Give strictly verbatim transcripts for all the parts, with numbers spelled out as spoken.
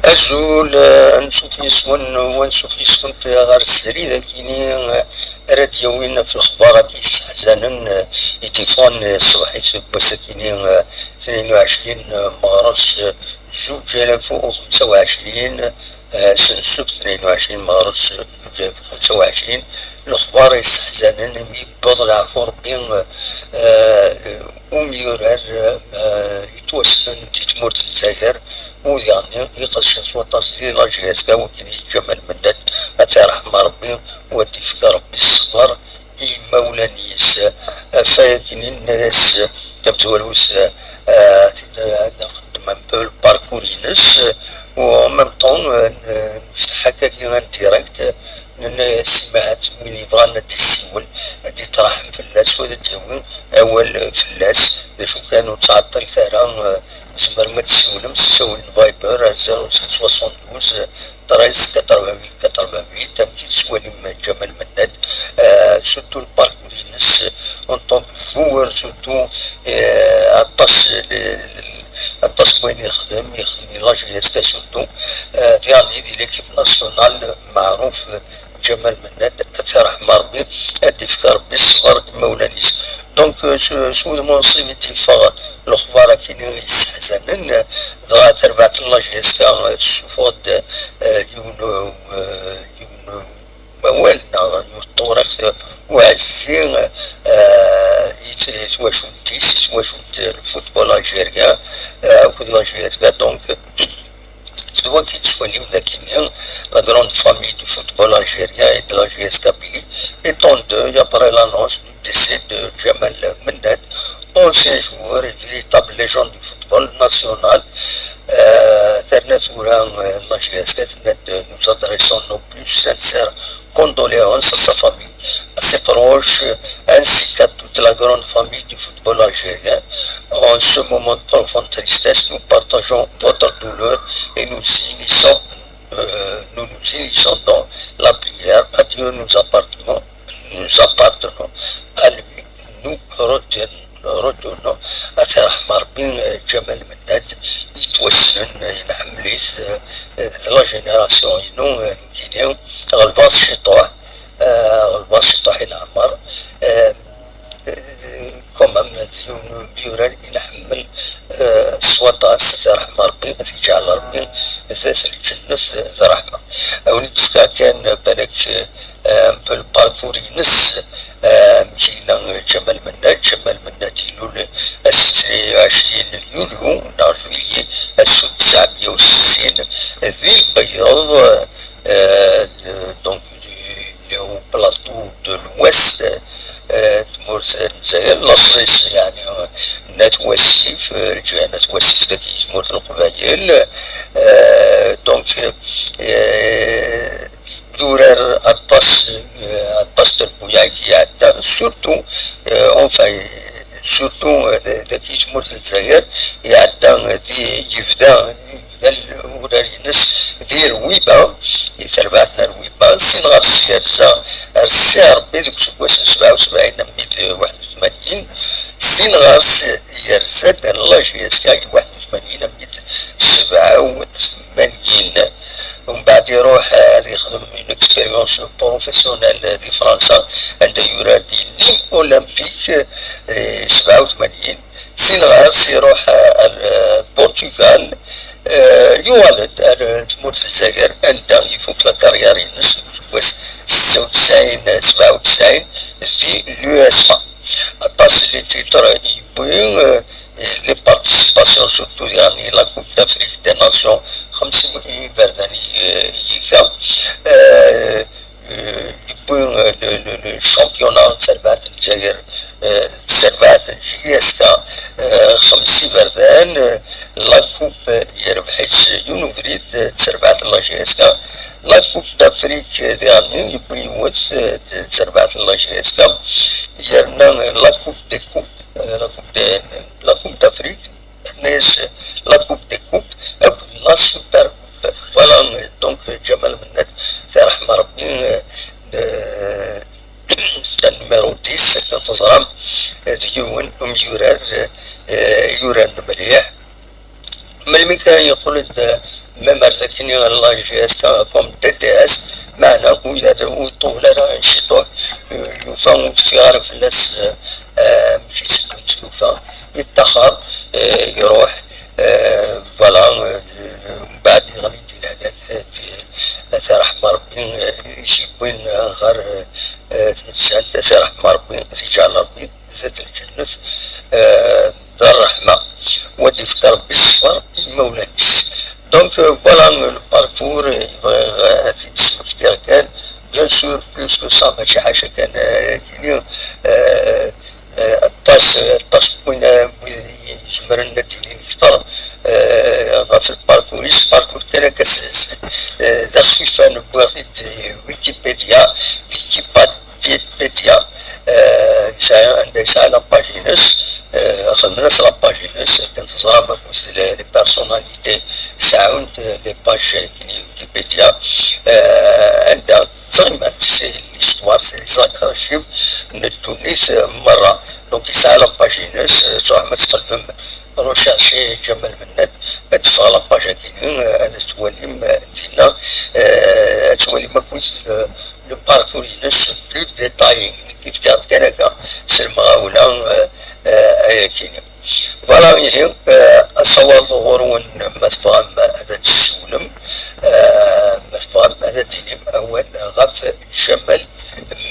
Azul, eh, ansuf yes-wen, u ansuf yes-went ɣer srid akini, eh, ara d-yawin ɣef lexbar-agi yesseḥzanen, eh, i d-yeffɣen, eh, ṣṣbeḥ-is deg wass akini, eh, tnin u ɛecrin, eh, meɣres, eh, zuǧ alaf u xemsa u ɛecrin, eh, s nsuft tnin u ɛecrin meɣres, eh, zuǧ alaf u xemsa u ɛecrin, lexbar yesseḥzanen imi yewweḍ leɛfu Rebbi, eh, eh, umyurar, eh, yettwassnen di tmurt n Lezzayer, u diɣen iqedcen s waṭas di la J S K, wakken i Ǧamal Mennad, ad t-yerḥem Rebbi, u ad d-yefk Rebbi ṣṣber i yimawlan-is. Ɣef wakken i nenna-as tamezwarut, eh, ad nqeddem un peu le parcours-ines, u en même temps, eh, nefteḥ akkagi un direct, nenna-as i ma ahat win yebɣan ad d-yessiwel, ad d-itraḥem fell-as, u ad d-yawi awal fell-as. D acu kan, ur ttɛeṭṭilet ara, eh, tzemrem ad d-tessiwlem s usawal n Viber ar zéro sept soixante-douze treize quatre-vingt-huit quatre-vingt-huit, amek i tettwalim Ǧamal Mennad, eh, surtout le parcours-ines en tant que joueur, surtout, eh, aṭas, eh, aṭas n wayen yexdem, yexdem i la J S K surtout, eh, diɣen di l'équipe nationale, meɛruf, eh, Ǧamal Mennad, ad t-yerḥem Rebbi, ad d-yefk Rebbi ṣṣber i yimawlan-is. Donc, eh, s, s wudem unṣib i d-yeffeɣ lexbar akini yesseḥzanen, eh, dɣa tarbaɛt n la J S K, eh, tessuffeɣ-d, eh, yiwen, eh, yiwen wawal neɣ yiwet tewriqt uɛezzi, eh, i t-, i twacult-is, i twacult n lfutbol algérien, eh, akked la J S K. Donc, d wagi i tettwalim dagi-nni, la grande famille du football algérien et de la J S Kabylie est en deuil après l'annonce du décès de Djamal Mennad, ancien joueur et véritable légende du football national. Euh, terna tura, euh, la J S K tenna-d, nous adressons nos plus sincères condoléances à sa famille, à ses proches, ainsi qu'à toute la grande famille du football algérien. En ce moment de profonde tristesse, nous partageons votre douleur et nous unissons, euh, nous nous unissons dans la prière. À Dieu nous appartenons, nous appartenons, à lui nous retournons. Retournons. Ad t-yerḥem Rebbi, eh, Ǧamal Mennad, yettwassnen, eh, nḥemmel-it, eh, eh, d la génération-inu, eh, nekkini, ɣelbeɣ ciṭuḥ, eh, ɣelbeɣ ciṭuḥ i leɛmer, eh, eh, quand même, d yiwen n umyurar i nḥemmel, eh, s waṭas, ad t-yerḥem Rebbi, ad t-yeǧɛel Rebbi d at lǧennet, eh, d ṛṛeḥma. Ad wen-d-fkeɣ kan, eh, balak, eh, eh, un peu le parcours-ines, eh, amek yella Ǧamal Mennad. Ǧamal Mennad ilul ass n tnin u ɛecrin yulyu neɣ juillet alef u tesɛemya u settin di Lbeyyeḍ, eh, Wasif, euh, lǧiha n At Wasif dagi i tmurt n Leqbayel. Euh, donc, euh, yurar aṭas, euh, aṭas n trebbuyaɛ i iɛedda, surtout, euh, enfin, surtout, euh, dagi i tmurt n Lezzayer, iɛedda, euh, di, yebda, yebda urar-ines di Rwiba, i terbaɛt n Rwiba, sin ɣer-s yerza ar Si Ṛebbi deg useggas n sebɛa u sebɛin am mil waḥed u tmanyin, sin ɣer-s yerza-d la J S K i waḥed u tmanyin am mil sebɛa u tmanyin. Umbeɛd iruḥ, eh, ad yexdem une expérience professionnelle di Fransa, anda yurar di Nîmes Olympique, eh, sebɛa u tmanyin. Sin ɣer-s iruḥ, eh, ar, eh, Portugal, eh, yuɣal-d ar, eh, tmurt n Lezzayer, anda ifuk la carrière-ines deg useggas setta u tesɛin, sebɛa u tesɛin di l'U S M A. Aṭas n les titres i yewwi, eh, les participations, surtout diɣen i la Coupe d'Afrique des Nations, xemsin iberdan i, eh, i yekka. Eh, eh, yewwi, eh, le, le, le championnat n terbaɛt n Lezzayer, eh, n terbaɛt n J S K, eh, xems iberdan, eh, la coupe, eh, yerbeḥ-itt yiwen ubrid, eh, d terbaɛt n la J S K, la coupe d'Afrique, eh, diɣen yewwi yiwet, eh, d terbaɛt n la J S K, yerna, eh, la coupe des coupes, eh, la coupe de, la coupe d'Afrique, Tennis, la Coupe des Coupes, akked la Super Coupe. Voilà, donc, Ǧamal Mennad, si ṛṛeḥma Ṛebbi, eh, d numéro dix, akken teẓram, eh, d yiwen umyurar, eh, yuran mliḥ. Melmi kan yeqqel-d, eh, même ar dagi-nni la J S K comme D T S, meɛna ur yerri, ur iṭul ara ciṭuḥ, eh, yufa ur teffiɣ ara fell-as, eh, eh, amek i teddunt tlufa, yeṭṭaxer, eh, iruḥ, eh, voilà, eh, mbeɛd yeɣli di lehlak, eh, di, eh, si ṛṛeḥma Ṛebbi, eh, i s-yewwin, eh, ɣer, eh, eh, tmettant, si ṛṛeḥma Ṛebbi, si ǧɛel Ṛebbi zdat lǧennet, eh, d ṛṛeḥma, u ad d-yefk Ṛebbi ṣṣber i yimawlan-is. Donc, euh, voilà, euh, le parcours, euh, bɣiɣ, euh, ad t-id-smektiɣ kan. Bien sûr, plus que ça, mačči ḥaca kan, euh, tini, euh, euh, aṭas, aṭas n win, euh, win izemren ad d-inin kter, euh, ɣef lparkur-is. Parkur kan akka s, s, euh, d axfifan, wwiɣ-t-id di Wikipedia, Wikipedia, Wikipedia, euh, yesɛa, anda yesɛa la page-ines, euh, xedmen-as la page-ines, akken teẓram akk les, les personnalités seɛɛunt, euh, les pages, euh, Wikipedia, euh, anda ttɣimant, c'est l'histoire, c'est les archives n ddunit, euh, merra. Donc yesɛa la page-ines, euh, tṛuḥem ad txedmem recherche Ǧamal Mennad, ad teffeɣ la page-agi-nni, euh, ad twalim, euh, dinna, euh, ad twalim akk le, le parcours-ines plus détaillé. Nekk fkiɣ-d kan akka s lemɣawla, euh, euh, ayagi-nni. Voilà, ihi, euh, asawaḍ ɣur-wen, ma tebɣam ad d-tessiwlem, euh, ma tebɣam ad d-tinim awal ɣef Ǧamal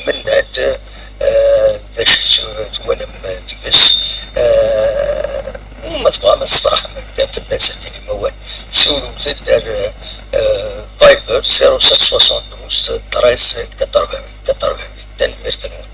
Mennad, euh, d acu t-, twalam deg-s, euh, u ma tebɣam ad testeṛḥem kan fell-as, ad d-tinim awal, siwlemt-d ar, euh, Viber zéro sept soixante-douze treize quatre-vingt-huit quatre-vingt-huit. Tanemmirt-nwen.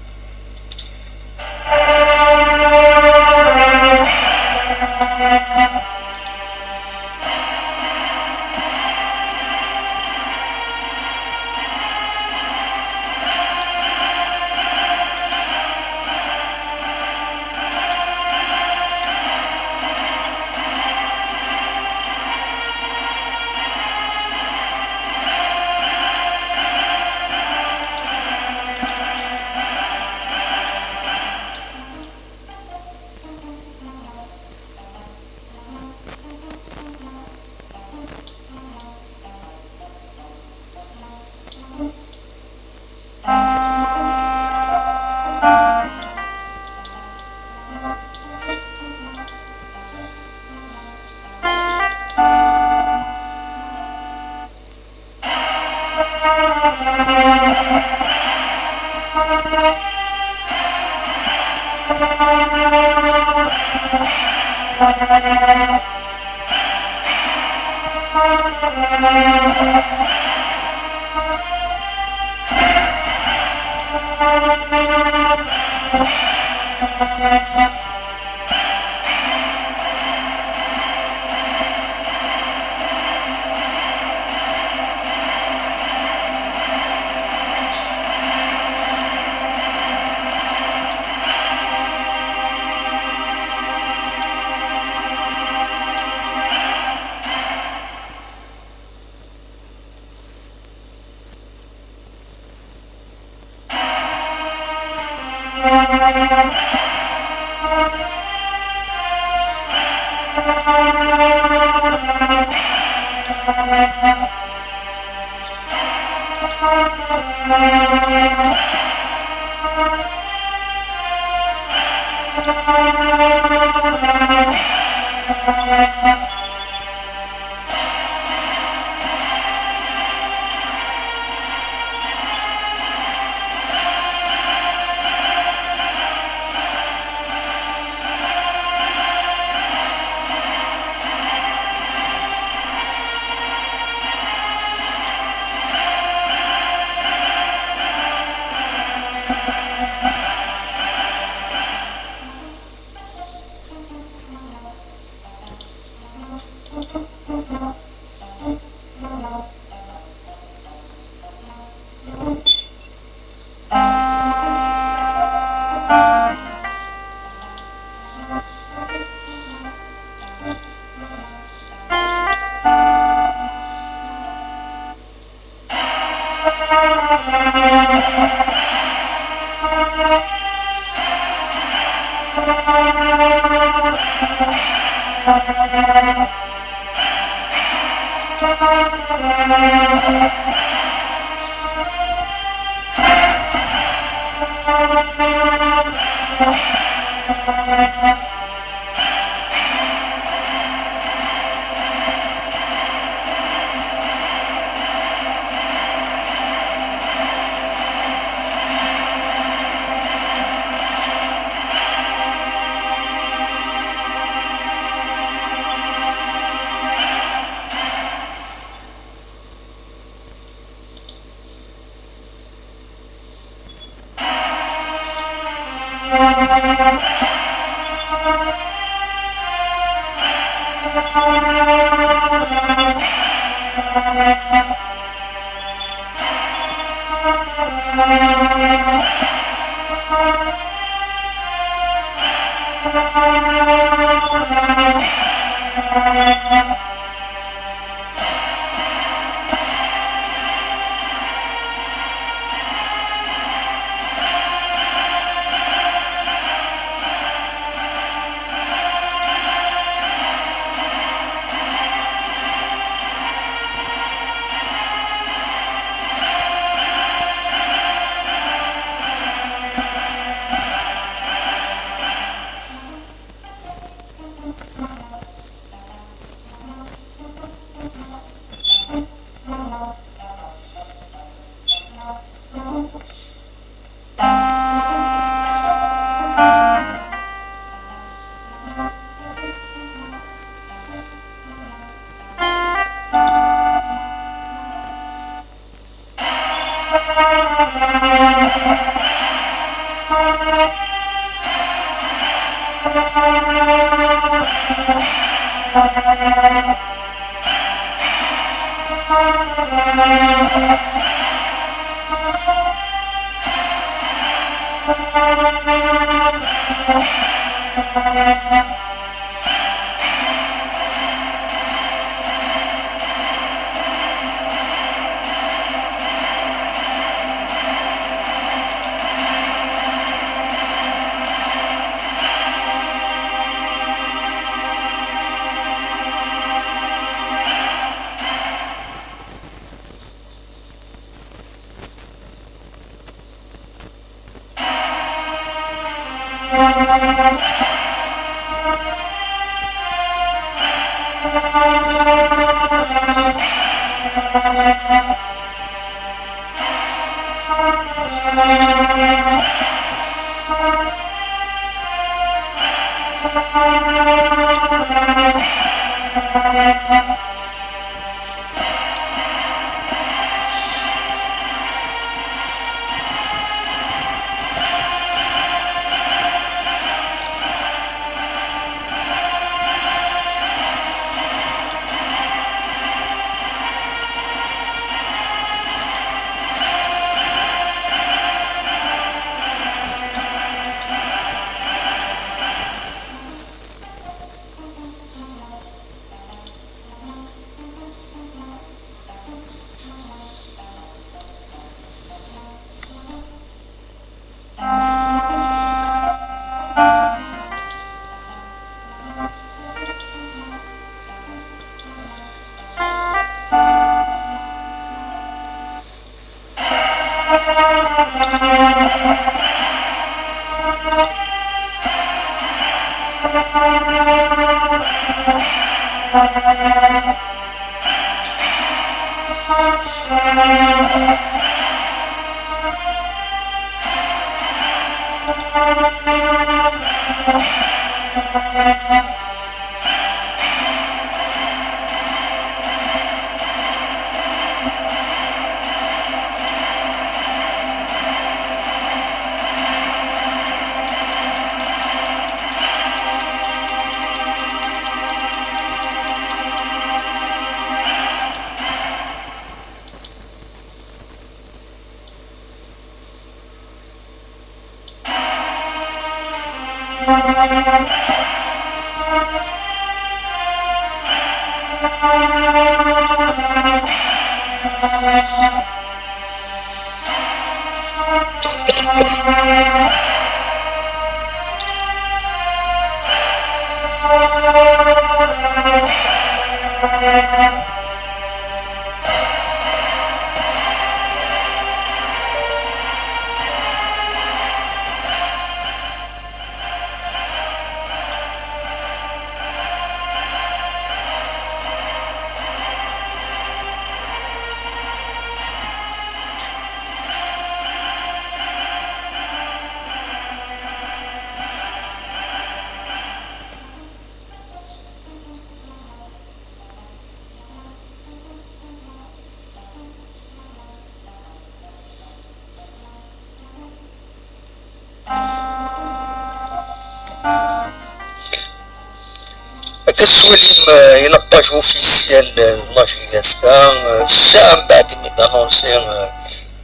Ad tettwalim, euh, i la page officielle, euh, n la J S K, euh, ssaɛa mbeɛd imi d-annoncé, euh,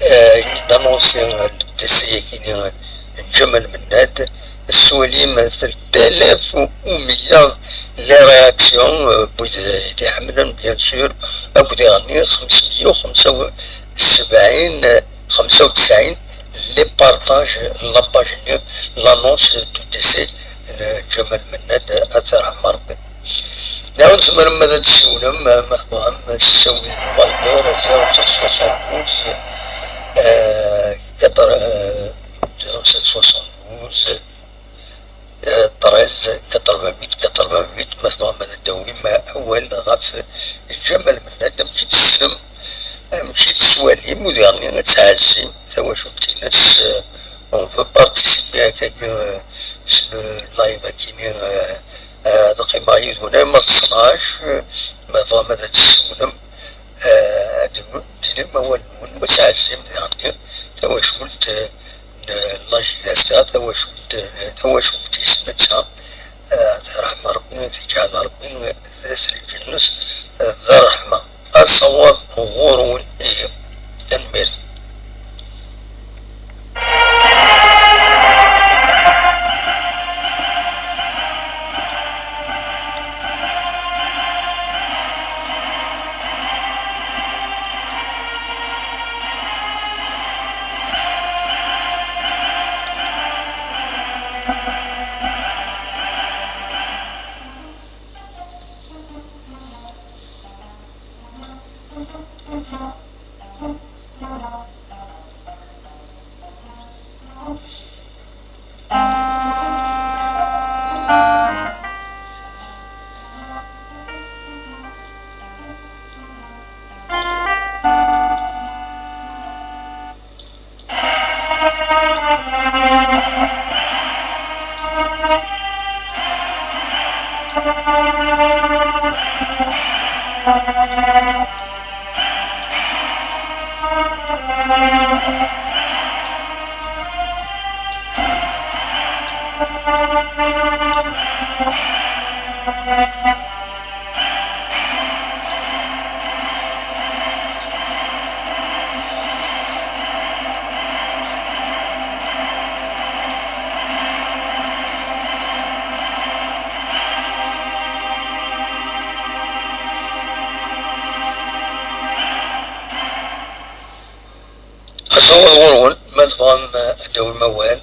euh, imi d-annoncé, euh, le décès-agi-nni, euh, n Ǧamal Mennad, tettwalim, euh, telt alaf u meyya les réactions, euh, n wid, euh, i t-iḥemmlen, bien sûr, akked iɣenni, xemsemya u xemsa u sebɛin, euh, xemsa u tesɛin les partages, la page-nni, l'annonce du décès n Ǧamal Mennad, ad t-yerḥem Rebbi. Nɛawed, tzemrem ad d-tessiwlem, ma tebɣam, s ttawil n Viber, zéro sept soixante-douze, euh, quatre, euh, zéro sept soixante-douze, euh, treize quatre-vingt-huit quatre-vingt-huit, ma tebɣam ad d-tawim awal ɣef Ǧamal Mennad, amek i t-tessnem, amek i t-tettwalim, u diɣen ad tɛazzim tawacult-ines, euh, on veut participer à quelque, euh, s le live-agi-nni, euh, euh, ad qqimeɣ yid-wen arma d ttnac, euh, ma tebɣam ad d-tessiwlem, euh, ad d-tinim awal-nwen, u ad tɛazzim diɣen tawacult, euh, n la J S K, tawacult, tawacult-is netta, eh, ad t-yerḥem Rebbi, ad t-yeǧɛel Rebbi d at lǧennet, eh, d ṛṛeḥma. Asawaḍ ɣur-wen ihi. Tanemmirt. Asawaḍ ɣur-wen, ma tebɣam ad d-tawim awal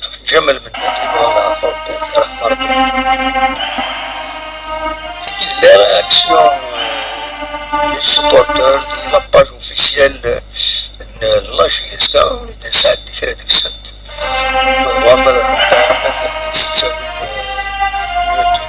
ɣef Ǧamal Mennad, yebɣa leɛfu Rebbi, yerḥem Rebbi. Tella réaction, euh, les supporters de la page officielle, euh, n Laj yesta, ur d-nesɛeddi kra deg-sent. Wamma d setta n YouTube.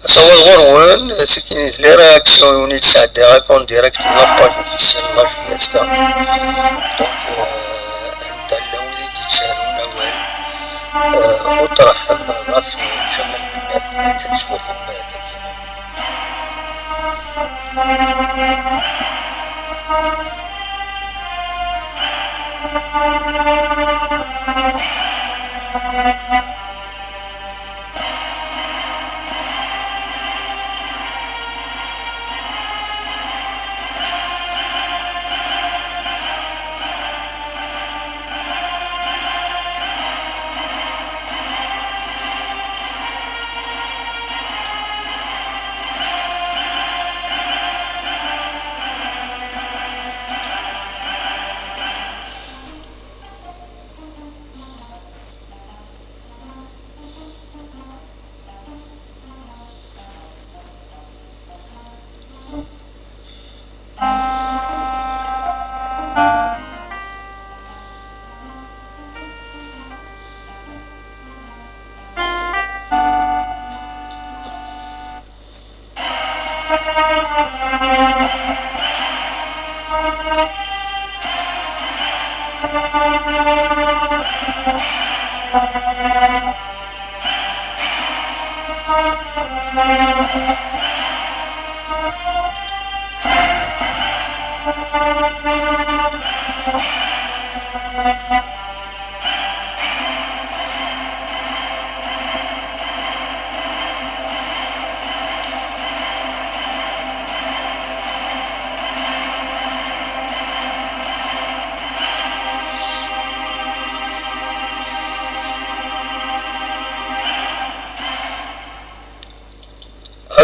Asawaḍ ɣur-wen, c'est que les réactions i wen-yettɛeddi akk en direct n la page officielle n la J S K. Donc, euh, anda llan wid i d-yettarun awal, euh, uṭreḥ ɣef Ǧamal Mennad, ad tettwalim dagi.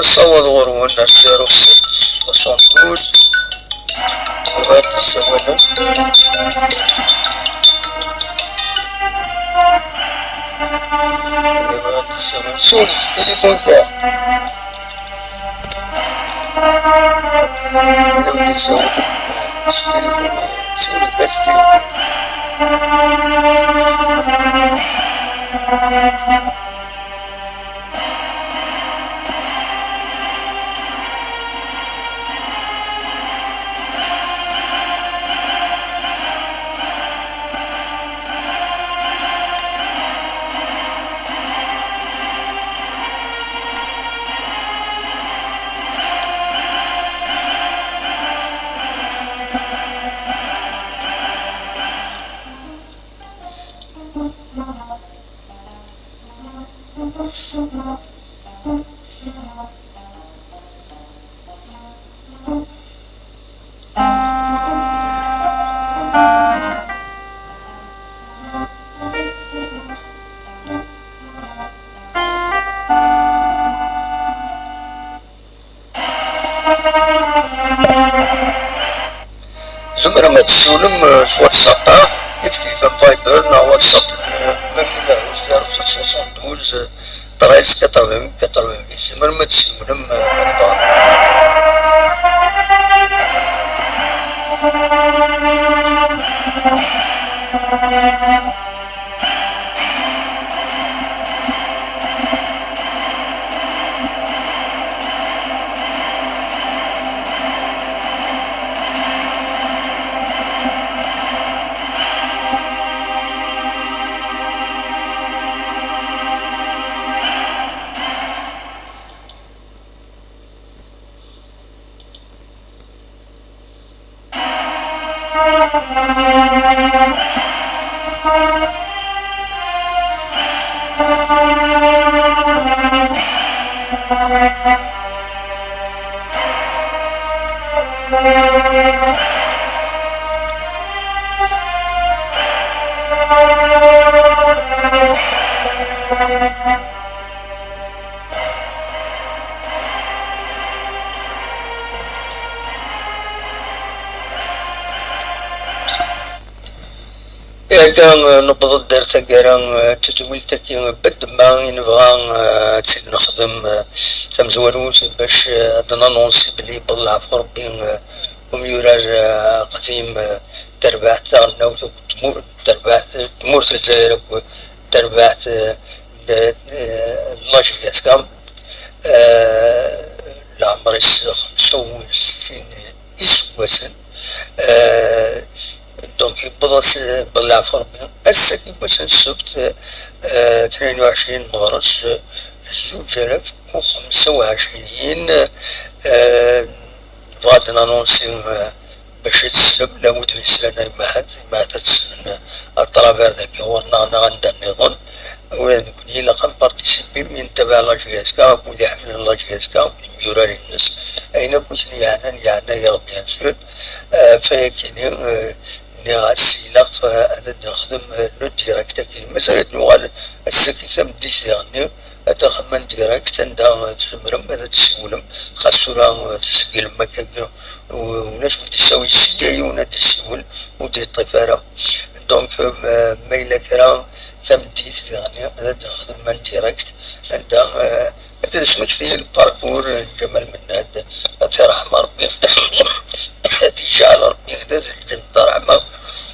Asawaḍ ɣur-wen ar zéro sept soixante-douze. Bɣan ad d-ssawalen. Bɣan ad d-ssawalen. Siwlet s tilifun kan. Bɣan ad d-ssawalen s tilifun. Siwlet s tilifun. Tessiwlem, euh, s WhatsApp, ah, kif kif am Viber neɣ WhatsApp, euh, même numéro, zéro sept soixante-douze, euh, treize quatre-vingt-huit quatre-vingt-huit, tzemrem ad d-tessiwlem, euh, ma tebɣam. Akka, eh, newweḍ-d ar taggara, eh, n tedwilt-agi n Bedma i nebɣa, eh, ad tt-id-nexdem, eh, tamezwarut bac, eh, ad d-nanunsi belli yewweḍ leɛfu Rebbi, eh, umyurar, eh, aqdim, eh, n terbaɛt taɣelnawt akked tmu-, terbaɛt, eh, tmurt n Lezzayer akked terbaɛt, eh, n, eh, la J S K. Eh, leɛmer-is xemsa u settin iseggasen. Eh, donc, yewweḍ-as, eh, belleɛfu Rebbi. Ass-agi n wass n ssebt, eh, tnayen u ɛecrin meɣres, eh, zuǧ alaf u xemsa u ɛecrin, eh, nebɣa ad d-nanunsi, eh, bac ad teslem, la wid ur yeslan ay mahat, ay mahat ad teslem à travers dagi ɣur-neɣ neɣ anda nniḍen. Ula d nekkni ilaq ad nparticipi, mi ntabaɛ la J S K, akked iḥemmlen la J S K, akked imyurar-ines. Ayen akk i ten-yeɛnan, yeɛna-yaɣ, bien sûr. Euh, fayakini, euh, nniɣ-as, ilaq, euh, ad d-nexdem, euh, le direct-agi. Mazal ad nuɣal ass-agi tameddit diɣenni, ad d-axem en direct, anda, euh, tzemrem ad d-tessiwlem. Xas tura, euh, tzeglem akkagi, u-, ulac ur d-issawi, yessi yiwen ad d-isiwel, ur d-yeṭṭif ara. Donc, euh, ma, ma yella kra tameddit, diɣenni, ad d-nexdem en direct, anda, euh, ad d-nesmekti le parcours n Ǧamal Mennad, ad t-iṛḥem Ṛebbi, ad t-iǧɛel Ṛebbi d azelǧ n ṛṛeḥma,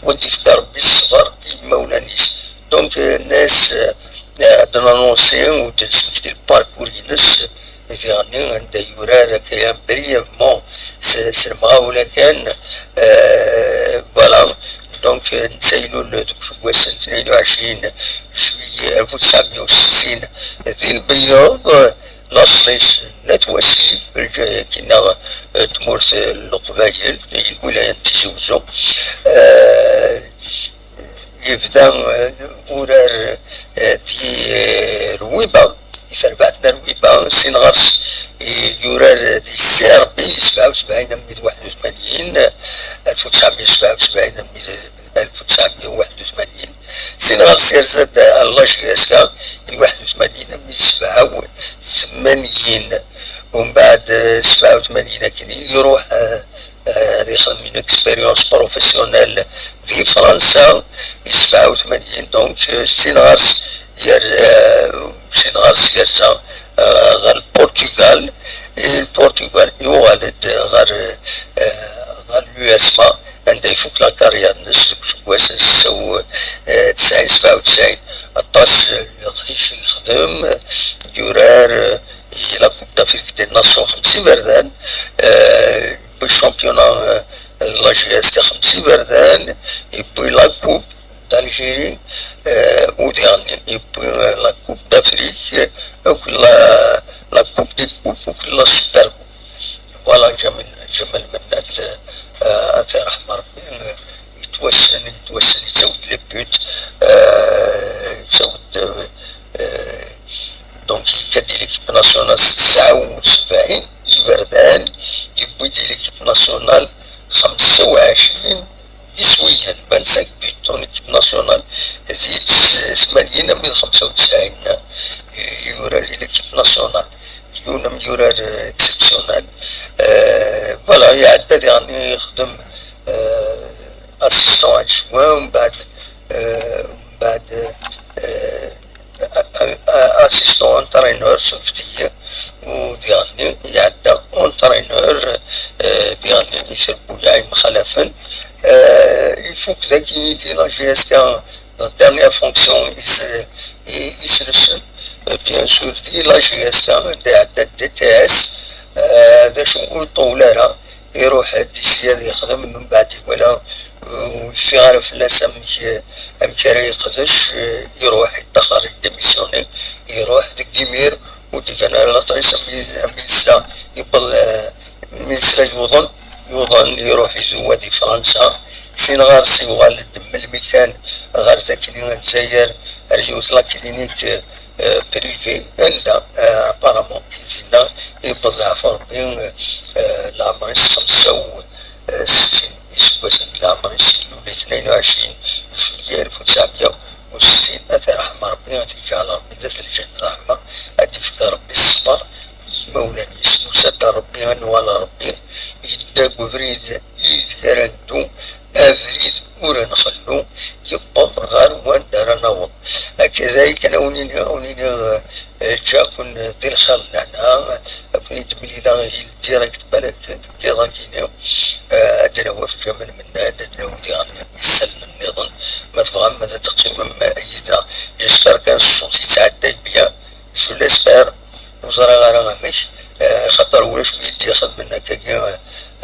u ad d-ifk Ṛebbi ṣṣber i yimawlan-is. Donc, euh, nnas, euh, ad d-nanunsi u ad d-nesmekti le parcours-ines, diɣenni anda yurar akka brièvement s, s lemɣawla kan, euh, voilà. Donc, euh, netta ilul deg useggas n tnayen u ɛecrin juillet alef u tesɛemya u settin di Lbeyyeḍ, euh, laṣel-is n At Wasif, lǧahi-agi-nneɣ, euh, tmurt n Leqbayel, di lwilaya n Tizi Uzzu. Euh, yebda, eh, urar, eh, di, eh, Rwiba, di terbaɛt n Rwiba, sin ɣer-s, eh, yurar, eh, di C R B, sebɛa u sebɛin armi d waḥed u tmanyin, eh, alef u tesɛemya u sebɛa u sebɛin armi d alef u tesɛemya u waḥed u tmanyin, sin ɣer-s yerza-d, eh, ɣer la J S K, di waḥed u tmanyin armi d sebɛa u tmanyin. Umbeɛd, eh, sebɛa u tmanyin akken i iruḥ, eh, eh, ad yexdem une expérience professionnelle di Fransa, di sebɛa u tmanyin, donc, euh, sin ɣer-s yer-, euh, sin ɣer-s yerza, euh, ɣer Portugal, i Portugal yuɣal-d ɣer, euh, ɣer l'U S M A, anda ifuk la carrière-nnes deg useggas n setta u tesɛin, sebɛa u tesɛin. Aṭas, euh, leqdic i yexdem, yurar, euh, i la Coupe d'Afrique des Nations xemsa iberdan, euh, yewwi championnat, euh, n la J S K xemsa iberdan, yewwi la Coupe d'Algérie, euh, u diɣenni yewwi, euh, la Coupe d'Afrique, euh, akked la, la Coupe des Coupes, akked la Super Coupe. Voilà, Ǧamal, Ǧamal Mennad, euh, ad t-iṛḥem Ṛebbi, euh, yettwassen, yettwassen, yettawi-d les buts, euh, yettawi-d, euh, euh, donc, yekka-d di l'équipe nationale s tesɛa u sebɛin iberdan, yewwi-d di l'équipe nationale xemsa u ɛecrin iswiyen, vingt-cinq buts en équipe nationale, di s-, tmanyin armi d xemsa u tesɛin, i yurar di l'équipe nationale, yiwen amyurar, euh, exceptionnel. Euh, voilà, iɛedda diɣen yexdem, euh, assistant adjoint, ومن بعد، آه، ومن بعد، آه، آه، آه، assistant entraîneur, surveillant, وديغني يعدى entraîneur, آه، ديغني يشربوا يا عم خلفا. آه، il faut que ذاك يدي la gestion, la dernière fonction, يس-، يسلسل. Bien sûr, دي la gestion, دي عدى D T S, آه، ذا شو يطول لها. يروح ديسيدي يخدم، من بعد يولى ويفي غير فلاس أمك، أمك راه يقدش، يروح يتأخر، يديميسيوني، يروح ديك ديمير، وديك أنا لا تعيش أمي، أمي نسلا يبل، من نسلا يوضن، يوضن يروح يزوى دي فرنسا، سين غار سيوغال للدم المكان، غير ذاكني الجزائر، ريوت لا كلينيك، آه، بريفي، عندها، آه، أبارامون إيدينا، يبضع في ربي، آه، العمر خمسة وستين إسكواسن، العمر يسلو ل اثنين وعشرين جويلية ألف وتسعمية وستين. أتى رحمة ربي، غادي يجعل ربي ذات الجنة رحمة، غادي يفدى ربي الصبر. المولى يسلو سد ربي، غنوال ربي، يداك وفريد، يدير ندو، أفريد ورا نخلو، يبض غير وين دار نوض. هكذا كان ونيني، ونيني، آه، جاكن ذي الخير لنا، أكون يدملي لا غير ديريكت بالك، ديريكت. آه، عندنا وفد جمال من، عندنا ودي غني يسلم النظام. ما تبغى ما تقيم ما أيدنا. جيسبر كان الصوت يتعدى بيا. جو ليسبر. وزرا غير غمش. آه، خاطر ولاش يدي ياخذ منا كاكي،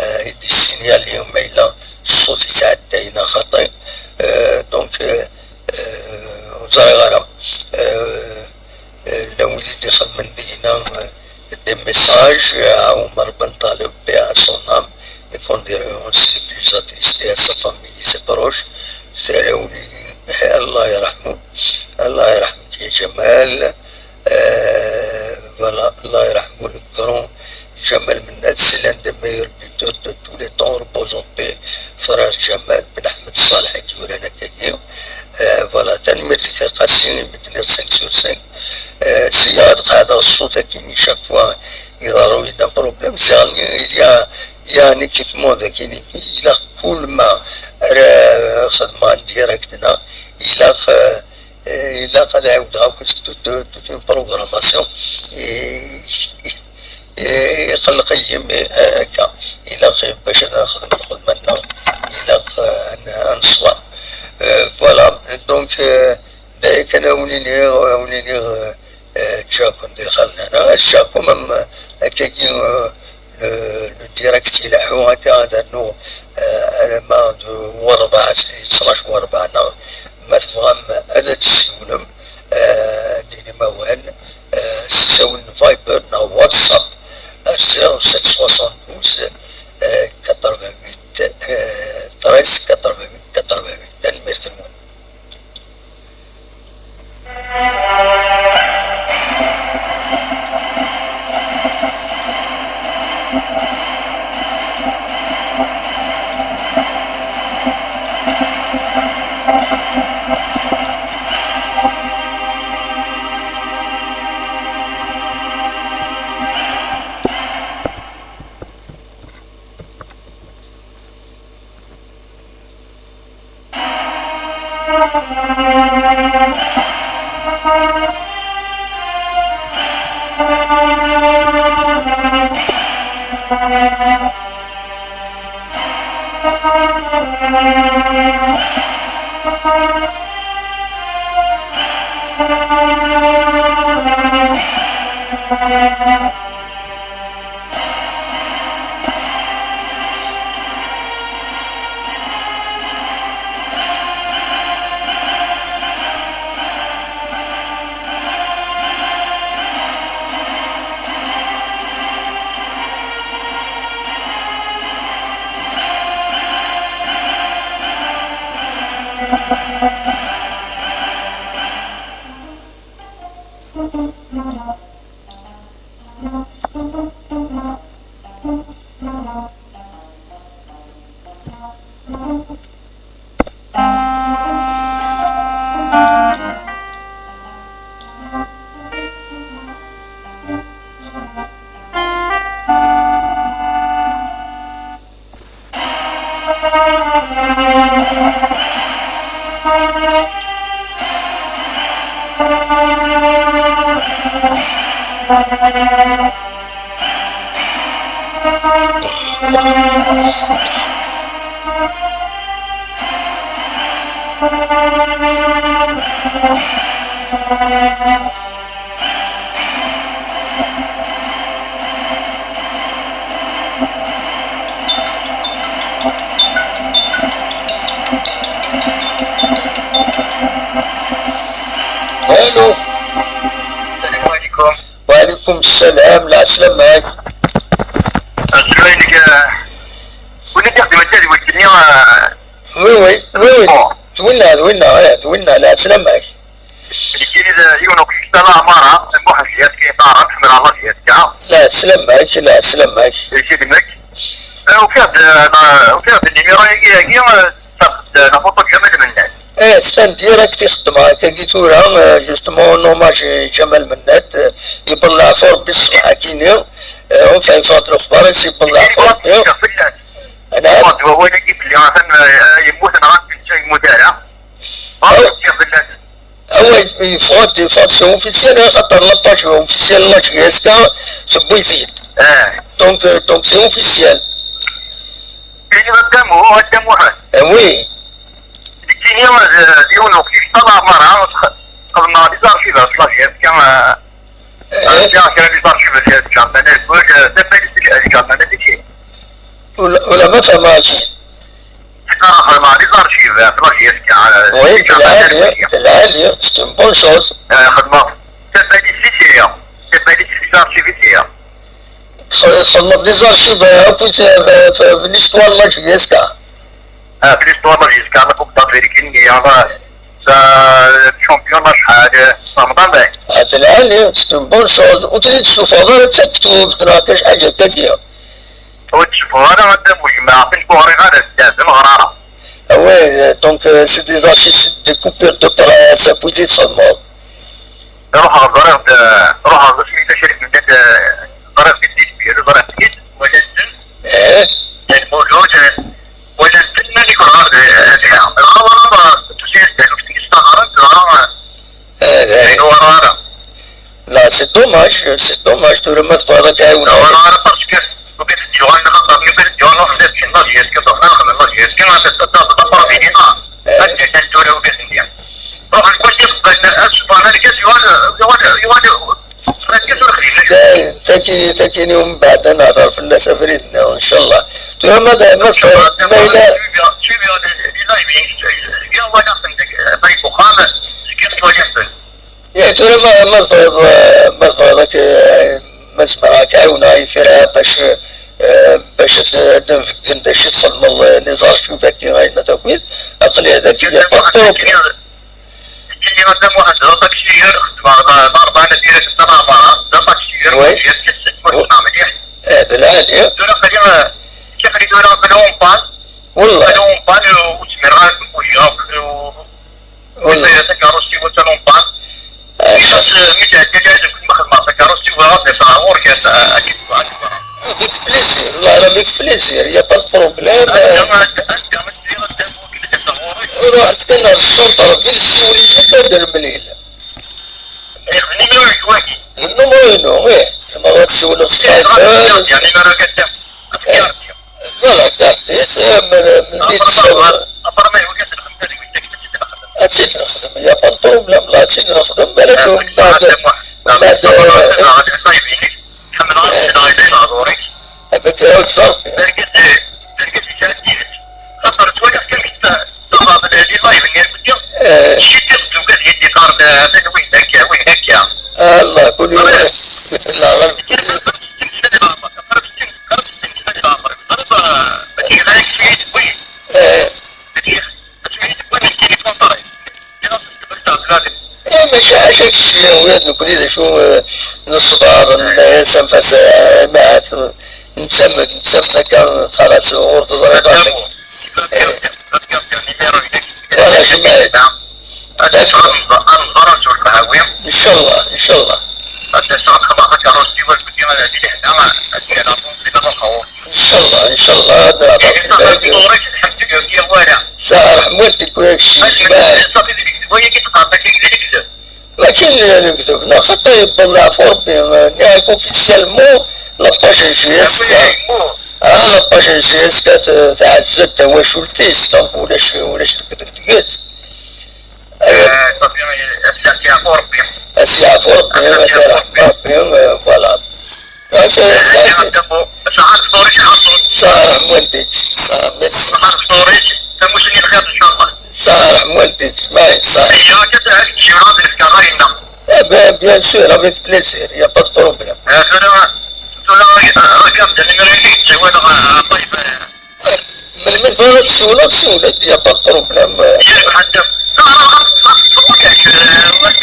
آه، يدي السينيال اليوم ما إلا الصوت يتعدى هنا خاطي. آه، دونك، آه، آه، وزرا غير، آه، آه، لو يدي ياخذ من دينا، آه، des messages à Omar Ben Taleb, paix à son âme, et qu'on dirait on s'est plus attristé à sa famille et ses proches. C'est là où il dit, الله يرحمه، الله يرحمك يا جمال. آه، voilà, الله يرحمه le grand Jamal Mennad, c'est l'un des meilleurs buteurs de tous les temps, repose en paix, frère Jamal Ben Ahmed Saleh, يقول أنا كاكيو. آه، voilà, تنميرتك يا قاسي، مدينة cinq sur cinq. آه، سي هاد قاعدة الصوت كاين chaque fois يضرو يدان problème، سي غني يا، يا نيكيبمون ذاك يني، إلا كل ما راه خدمة ديريكتنا، إلا خ-، إلا قد عاود هاك توت، توت، توت اون بروغراماسيون. إيه، يقلق يم، إيه، هكا. إلا خ-، باش هذا نخدم الخدمة لنا، إلا خ-، ن-، نصبر. آه، فوالا. دونك، آه، دايك أنا ونيني، ونيني، آه، آه، تشاكو ندير خالنا. أنا تشاكو مم، هكاكي، آه، لو، لو ديريكت يلحو هكا، هذا نو، آه، أنا ما دو وربع، سنة، اثناش وربع، أنا ما تفهم، هذا تسولم، آه، ديني ما وين. آه، ساون فايبر ناغ واتساب، zéro sept soixante-douze, آه، quatre-vingt-huit، آه، treize quatre-vingt-huit quatre-vingt-huit. تنميرت المهم. Allô. السلام عليكم. وعليكم السلام، العسلامة. السلام عليك. Win i d-ixedmen tadwilt-nni, ah, oui, oui, oui, oui. Bon. D winna, d winna, eh, d winna, lɛeslama-k. Nekkini d yiwen uqcic d alaɛmara, Muḥend Ziyad Kayṭara, nḥemmel Allah Ziyad Kayṭara. Lɛeslama-k, lɛeslama-k. Ixedmek. Eh, ufiɣ-d, eh, ufiɣ-d numéro-agi, agi, eh, d la photo n Ǧamal Mennad. Eh, c'est en direct i xeddmeɣ akkagi tura, eh, justement, en hommage i Ǧamal Mennad, eh, yewweḍ leɛfu Rebbi ṣṣbeḥ-agi-nni, eh, enfin, yeffeɣ-d lexbar-is, yewweḍ leɛfu Rebbi. Anaɛam. Yewweḍ-d wawal-agi belli atan, eh, yemmut neɣ akken netta yemmut ara. Aw. Awa, yeffeɣ-d, yeffeɣ-d, c'est officiel, eh, xaṭer la page officielle n la J S K tewwi-t-id. Eh. Donc, euh, donc c'est officiel. Ini a Dda Mu-, a Dda Muḥend. Eh oui. Nekkini d, d yiwen uqcic d alaɛmara, xedmeɣ les archives s la J S K, eh, eh, sɛiɣ kra n les archives s la J S K, meɛna yeḥwaǧ, eh, tabalizt n la J S K, meɛna d acu? Ula, ula ma fehmeɣ akin. Qqareɣ xedmeɣ les archives s la J S K, eh, oui, d lɛali, d lɛali, c'est une bonne chose. Eh, xedmeɣ tabalizt i sɛiɣ, tabalizt n les archives i sɛiɣ. Tx-, txedmeḍ des archives, euh, akkit, euh, f-, f-, f l'histoire n la J S K. Ah, f l'histoire n la J S K, la Coupe d'Afrique, nni, ah, d champion acḥal, tfehmeḍ, ah, ben. Ah, d lɛali, c'est une bonne chose. Ur ten-id-tessufɣeḍ ara d taktubt neɣ akka, acḥal akkagi. Ur ttcufeɣ ara a Dda Mujmaɛ, akken ur ɣriɣ ara zdat, ur neɣri ara. Ah ouais, euh, donc, euh, c'est des archives, c'est des coupures de presse, akkit i txedmeḍ. Ruḥeɣ ẓriɣ-d, ruḥeɣ asmi d acrif n dad, ẓriɣ-t-id di Tbiru, ẓriɣ-t-id, walan-ten. Eh? Lmulud, walan-ten, mani kul ɣer d, d, dɣa walaɣ tusir-d taluft-nni staɣren, dɣa, eh, eh, ayen ur ɣriɣ ara. Là, c'est dommage, c'est dommage, tura ma tebɣiḍ ad tɛiwneḍ. Ur ɣriɣ ara parce que Ugaden d-yuɣalen axaṭer mi ugaden d-yuɣalen ruḥen ad ččen la J S K, ruḥen ad xedmen la J S K, ad d-taseḍ d apṛofili, ah, ad d-llan tura ugaden-nni. Ruḥen kul iqebbalen ad sufɣen argaz yuɣal, yuɣal, yuɣal, argaz ur xdimen acemma. Tagi, tagi umbeɛd ad nehder fell-as abrid-nni, ncallah. Tura ma d, ma d, ma yella. Suiviɣ, suiviɣ les, les live-in, zgiɣ walaɣ-ten deg, ma deg uxxam, zgiɣ ttwaliɣ-ten. Ih, tura ma, ma tebɣiḍ, eh, ma tebɣiḍ ad k-, eh, ma zemreɣ ad k-ɛiwneɣ i kra bac, eh, bac ad, ad d-nbeggen d acu i txedmeḍ, eh, les archives-agi, ayen-a akk, aql-i d akken, y a pas de problème. Nekkini a Dda Muḥend d aṭaksiyur, xeddmeɣ d, d rebɛa n asirag n tama ɛmara, d aṭaksiyur, oui, d aṭaksiyur, mliḥ. Eh, d lɛali. Tura aql-i, eh, aql-i tura bla umpal. Wallah. Bla umpal, ur zmireɣ ara ad ken-bougiɣ, ur Wala. Takeṛṛust-iw attan en panne. Ɣas, eh, mi tɛedda lɛid deg ma xedmeɣ takeṛṛust-iw, ad d-afeɣ ɣur-k, ad, ad, ad, avec plaisir, والله avec plaisir, y a pas de problème. Anda, anda, anda, anda, anda, anda, ɣur-k, ad d-afeɣ ɣur-k. Ruḥ-d kan ɣer ccenṭer, d siwel-iyi-d ad d-nemlil. Ih, d numéro-ik wagi. D numéro-inu, ih. Ma ad tsiwleḍ s iPhone. Numéro-ik ad d-afeɣ. Voilà, d-, d-, d-, melmi ad tt-nexdem, y a pas de problème, la, ad tt-nexdem, balak, mbeɛd, mbeɛd, eh, eh, eh, Allah, kul yum. Eh. Eh, mačči ḥaca kečč, ula d nekkni d acu, eh, neṣber, n-, s anfas, eh, ma-, nettamen, nettamen akka, xalas, ur teẓriḍ ara. Eh. Voilà, jmaɛit. Ad d-aseɣ ad nẓ-, ad nẓer, ad nesɛu lqahwi. Ncallah, ncallah. Ad d-aseɣ ad xedmeɣ takeṛṛust-iw, ad d-wwiɣ di lehna, ad d-yerr aṭun di lqahwa. Ncallah, ncallah, ad nehder fell-ak. Ihi, ṣaḥa, tura ad ḥemdeɣ yir wara. Ṣaḥa, ḥemmel tikwal kečč. Ad d-, ṣaḥa, di lekdeb, wagi teqqareḍ akka, d lekdeb. Ma Mačči n lekdeb, neɣ xaṭi yewweḍ leɛfu Rebbi, eh, nniɣ-ak officiellement, la page n J S K. Ah, la page n J S K t-, tɛezza-d tawacult-is, donc ulac, ulac lekdeb deg-s. Eh, ṣafi, as-, as-yeɛfu Rebbi. As-yeɛfu Rebbi, as-yeɛfu Rebbi, eh, voilà. Donc, eh, Sɛan lefṭur-ik, Ɛaṣum. Sɛan lefṭur-ik, Ɛaṣum. Sɛan, merci. Sɛan lefṭur-ik, tamussni n lxir, ncallah. Sɛan lefṭur-ik, jmaɛ, sɛan. Ayya, akka ad tjemɛeḍ lefkaṛ-inna. Eh ben, bien sûr, avec plaisir, il n'y a pas de problème. Eh, tura, tura, eh, regarde, numéro-nni, ttawaleɣ, eh, ṭṭayfa. Melmi tebɣiḍ ad tessiwleḍ, siwel-d, il n'y a pas de problème. Yerbeḥ a Dda. Tura, ɣef, ɣef ṭṭbel-ik, eh, wa-,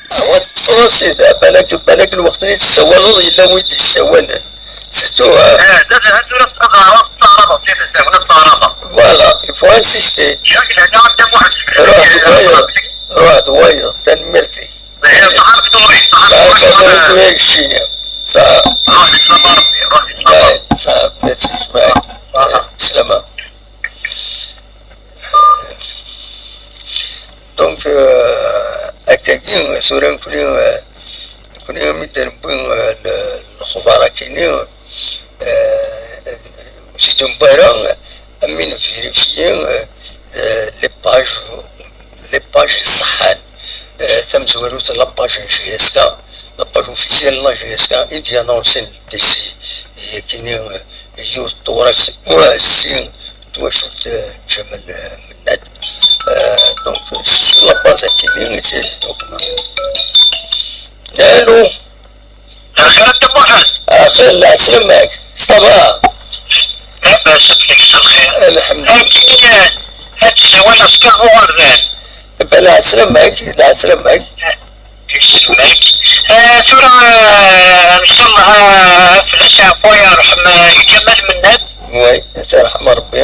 Ah, wa teṭṭfeḍ, sidi, balak, balak lweqt-nni tessawaleḍ, yella win d-yessawalen. C'est tout, hein. Eh, d, d, tura tettaɣraḍ, tettaɣraḍ, tidet, tura tettaɣraḍ. Voilà, il faut insister. Yak lehna a Dda Muḥend. Ruḥ d wayeḍ, ruḥ d wayeḍ, tanemmirt-ik. Eh, ṣaḥa lefṭur-ik, ṣaḥa lefṭur-ik. Ṣaḥa lefṭur-ik, ṣaḥa. Ruḥ di sslam a Rebbi, ruḥ di sslam a Rebbi. Ṣaḥa, merci, jmaɛ. Ṣaḥa. Slama. Donc, euh, akkagi, tura nekni, euh, nekni mi d-newwi, euh, le-, lexbar akini, euh, ur t-id-newwi ara, am win vérifier, euh, euh, les pages, les pages iṣeḥḥan. Euh, tamezwarut, la page n J S K, la page officielle n la J S K, i d-yannunsinn D C, yakini, euh, yiwet n tewriqt uɛezzi n twacult, euh, Ǧamal, euh, Mennad. Euh, donc, sur la base akini, c'est le document. Allô? Axir a Dda Muḥend. Axir, lɛeslama-k. Ça va? Labas, ad tlekseḍ lxir. Lḥemdulillah. Akken, eh, ad tsawaleḍ s kaɣ uɣerdan. Lɛeslama-k, lɛeslama-k. Yesselmak. Eh, tura, eh, ncallah, eh, fell-as yeɛfu yerḥem, eh, Ǧamal Mennad. Oui, ad t-yerḥem Rebbi.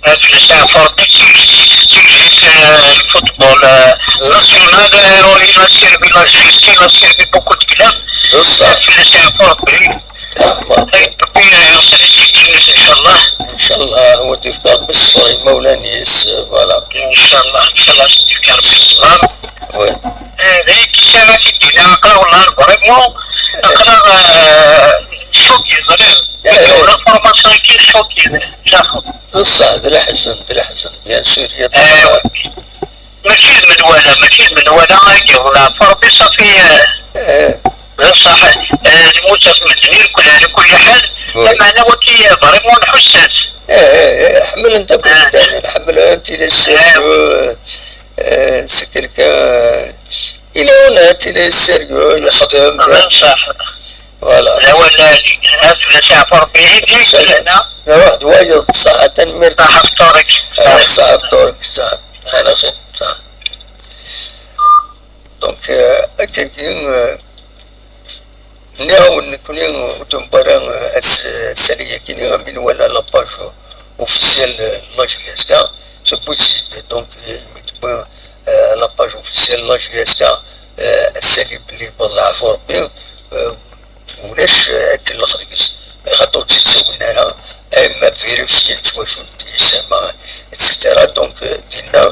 Eh, fell-as yeɛfu Rebbi, d tigellilt, d tigellilt, eh, lfutbol, eh, national, eh, il a servi l'Algérie, il a servi beaucoup de clubs. Eh, fell-as yeɛfu Rebbi. Rebbi, eh, yeɣṣel-it deg ddunit, ncallah. Ncallah, wa d-yefk Rebbi ṣṣber i yimawlan-is, eh, voilà. Ncallah, ncallah, ad yefk Rebbi ṣṣber. Oui. Eh, d ayen kan ara t-id-iniɣ, aql-aɣ la vraiment, aql-aɣ, eh, choqués, ẓriɣ. Eh, eh. La formation-agi choqués, ǧaxeḍ. D ṣṣeḥ, d leḥzen, d leḥzen, bien sûr, ya. Eh, mačči d menwala, mačči d menwala ay d-yeḍlan. Ṛebbi ṣafi, eh, eh, d ṣṣeḥ, eh, lmut ɣef medden irkelli, ɛla kulli ḥal, oui, lameɛna wagi, eh, vraiment nḥuss-as. Eh, eh, eh, ḥemmlen-t akk, eh, medden, ḥemmlen-t, il est sérieux, eh, c'est quelqu'un, il est honnête, il est sérieux, yexdem. D ṣṣeḥ. Voilà. D awal lɛali. Ad fell-as yeɛfu Ṛebbi, i d-, i d-, lehna. Ruḥ d wayeḍ, ṣṣeḥ, tanemmirt. Ṣṣeḥ fṭur-ik. Ah, ṣṣeḥ fṭur-ik, ṣṣeḥ. Ala xir, ṣṣeḥ. Donc, euh, akkagi, euh, nniɣ-awen nekni ur d-newwi ara, euh, as-, asali-agi-nni, am win iwala la page officielle, euh, n la J S K, tewwi-tt-id, donc, euh, imi tewwi, euh, la page officielle n la J S K, euh, asali belli yewweḍ leɛfu Ṛebbi, euh, ulac, eh, akellex deg-s, axaṭer ur tt-id-ttawin ara, am vérifier twacult, isamma, et cetera. Donc, eh, dinna,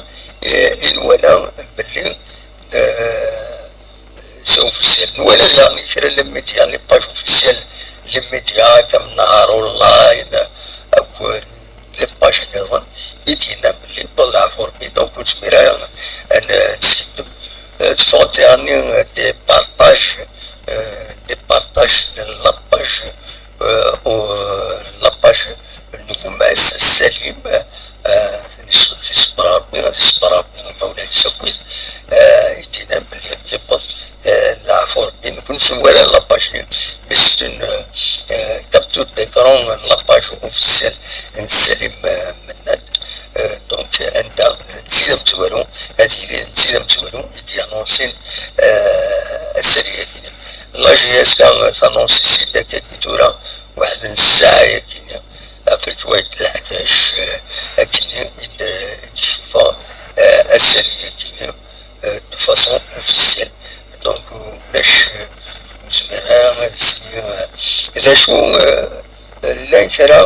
eh, i nwala belli, eh, c'est officiel. Nwala daɣen kra n les médias, les pages officielles, les médias, comme Nahar Online, akked les pages nniḍen, i d-yennan belli yewweḍ leɛfu Ṛebbi, donc ur nezmir ara ad n-, nsiddem. Eh, teffeɣ-d daɣen, eh, des partages, eh, des partages n la page, eh, u-, la page n gma-s Salim, eh, ad iṣ-, ad iṣebber Ṛebbi, ad iṣebber Ṛebbi imawlan-is akkit, eh, i d-yennan belli yewweḍ, eh, leɛfu Ṛebbi. Nekkni ur nwala la page-nni, mais c'est une, eh, capture d'écran n la page officielle n Salim, eh, Mennad. Eh, donc, anda d Sidi Amezwaru, ad yili d Sidi Amezwaru i d-yanunsin, eh, asali-agi. La J S K tanunsi-tt-id akka tura, waḥed n ssaɛa-agi, ɣef leǧwayed leḥdac, eh, akken i d-, i d-ccufeɣ, eh, asali-agi, eh, de façon officielle. Donc, ulac, eh, ur nezmir ara ad s-nini, eh, d acu, eh, llan kra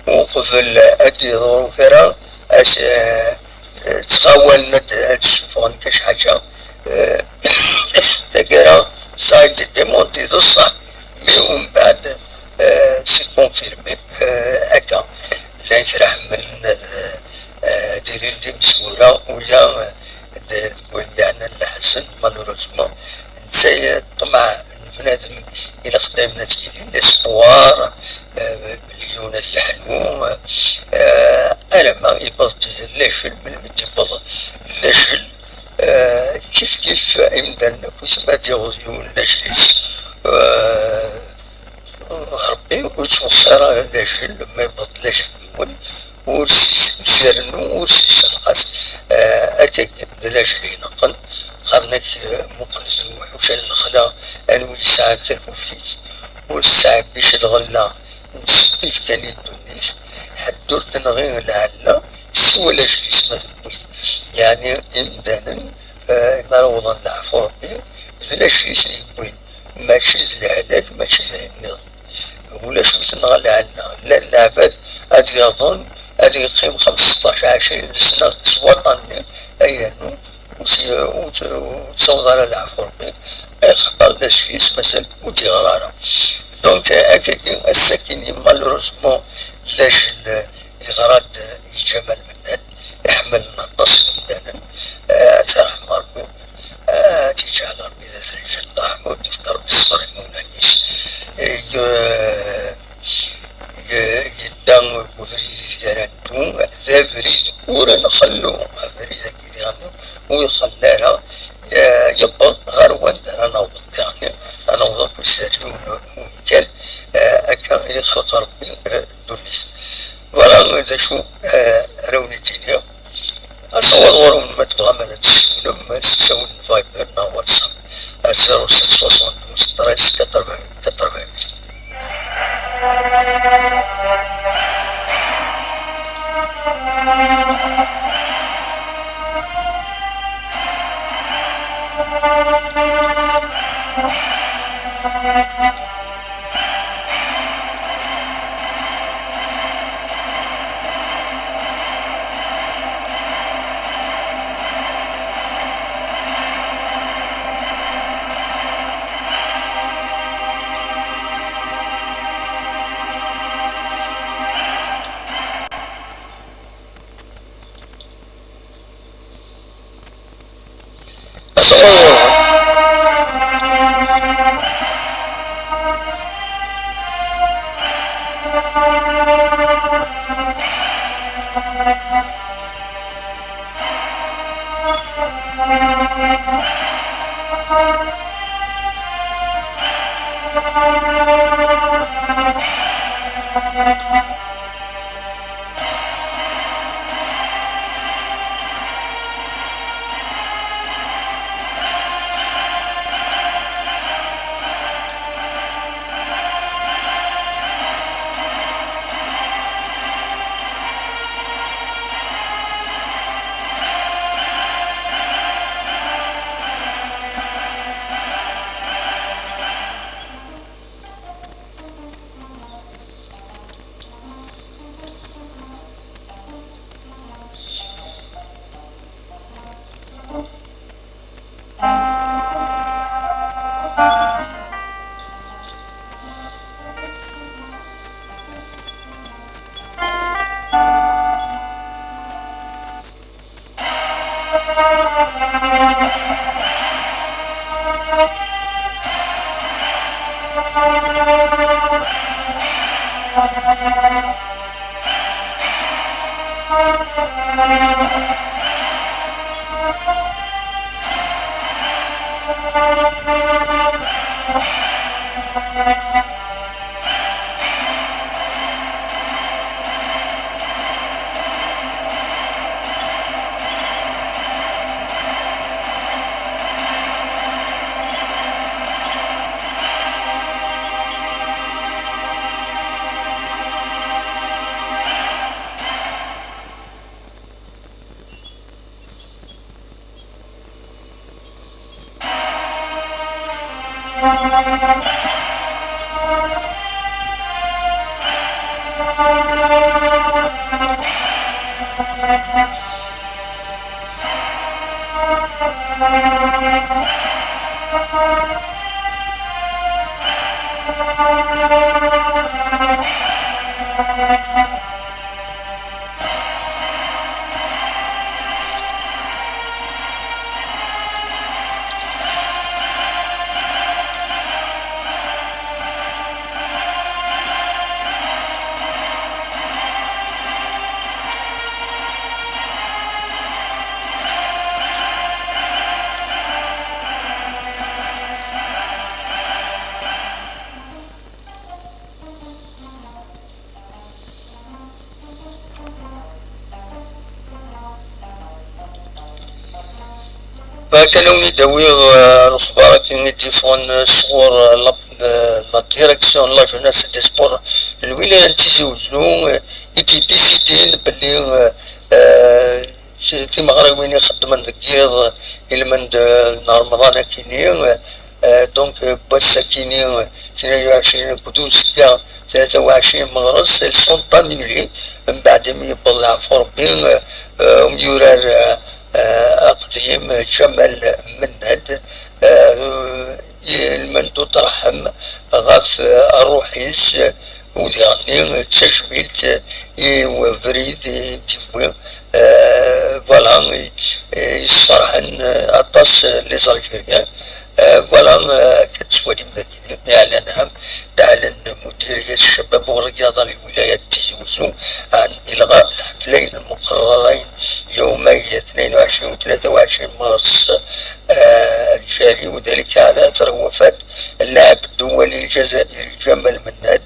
uqbel ad d-yeḍru kra, as-, eh, ttɣawalen ad, ad d-ssufɣen kra ḥaǧa, Eh, taggara, ça a été démenti d ṣṣeḥ, mais umbeɛd, eh, c'est confirmé, eh, akka. Llan kra ḥemmlen ad, eh, ad ilin d imezwura, ula d, d win yeɛnan leḥzen, malheureusement. Netta, eh, ṭṭmeɛ n bnadem ilaq daymen ad yili, l'espoir, eh, belli yiwen ad yeḥlu, eh, alamma yewweḍ-d lajel, melmi d-yewweḍ lajel, Eh, kif kif imdanen akk, isem ad yaweḍ yiwen lajel-is. Eh, Ṛebbi ur yettwexxir ara lajel, ma yewweḍ lajel n yiwen, ur s-, ur s-irennu, ur s-issenqas. Eh, akkagi, d lajel ineqqen. Qqaren-ak, eh, muqlet lewḥuc n lexla, anwi yesɛan takufit, ur tettɛebbic lɣella, nettsebbib kan i ddunit, ḥedd ur t-tenɣi lɛella, siwa lajel-is ma tewwi-t. Yeɛni imdanen, eh, mi ara wwḍen leɛfu Ṛebbi, d lajel-is i yewwin, mačči d lehlak, mačči d ayen nniḍen. Ulac wi tenɣa lɛella, llan leɛbad ad yaḍen, ad yeqqim xemseṭṭac, ɛecrin sna s waṭṭan-nni, ay yernu, ur t-, ur t-, ur ttaweḍ ara leɛfu Ṛebbi, axaṭer d ajdid mazal ur d-yeɣri ara. Donc, akkagi, ass-agi-nni, malheureusement, lajel yeɣra-d i Ǧamal Mennad, iḥemmlen aṭas n yimdanen, eh, ad tt-yerḥem Ṛebbi, eh, ad tt-yeǧɛel Ṛebbi d at lǧennet, ṛeḥma ur d-yefk Ṛebbi ṣṣber i imawlan-is. Eh, ye-, ye-, yedda deg ubrid ideg ara neddu, d abrid ur nxellu, abrid-agi diɣen ur ixellu ara, eh, yewweḍ ɣer wanda ara naweḍ diɣen, ad naweḍ akk s rriw n umkan, eh, akka i ixleq Ṛebbi, eh, ddunit. Voilà d acu, eh, ara wen-id-iniɣ. Asawaḍ ɣur-wen ma tebɣam ad tessiwlem s ttawil n Viber neɣ WhatsApp à zéro sept soixante-douze treize quatre-vingts quatre-vingt-huit. Kan ad wen-id-awiɣ, eh, lexbar akken i d-yeffɣen, eh, sɣur, eh, la, eh, la direction de la jeunesse et des sports n lwilaya n Tizi Wezzu, eh, i d-yeddisidin belli, eh, eh, ti-, timeɣriwin ixeddmen deg yiḍ, ilmend, eh, n Remḍan akini, eh, eh, donc, eh, n wass akini, eh, tnin u ɛecrin akked uzekka, tlata u ɛecrin meɣres, elles sont annulées, mbeɛd imi yewweḍ leɛfu Rebbi, eh, eh, umyurar, eh, eh, aqdim, eh, Ǧamal Mennad, eh, ilmend uṭreḥ ɣef, eh, ṛṛuḥ-is, eh, u diɣenni d tajmilt i webrid i d-yewwi, eh, voilà, i, i yesferḥen, eh, aṭas, eh, les Algériens. Eh, voilà, eh, akka tettwalim dagi, yeɛlan ɛam, d aɛlan mudiriyat ccabab u rriyada n lwilaya n Tizi Wezzu, ɛan ilɣa lḥeflayn lmuqerrarin yawma tnayn u ɛecrin u tlata u ɛecrin mars, eh, الجاري، وذلك على أثر وفاة اللاعب الدولي الجزائري جمال مناد،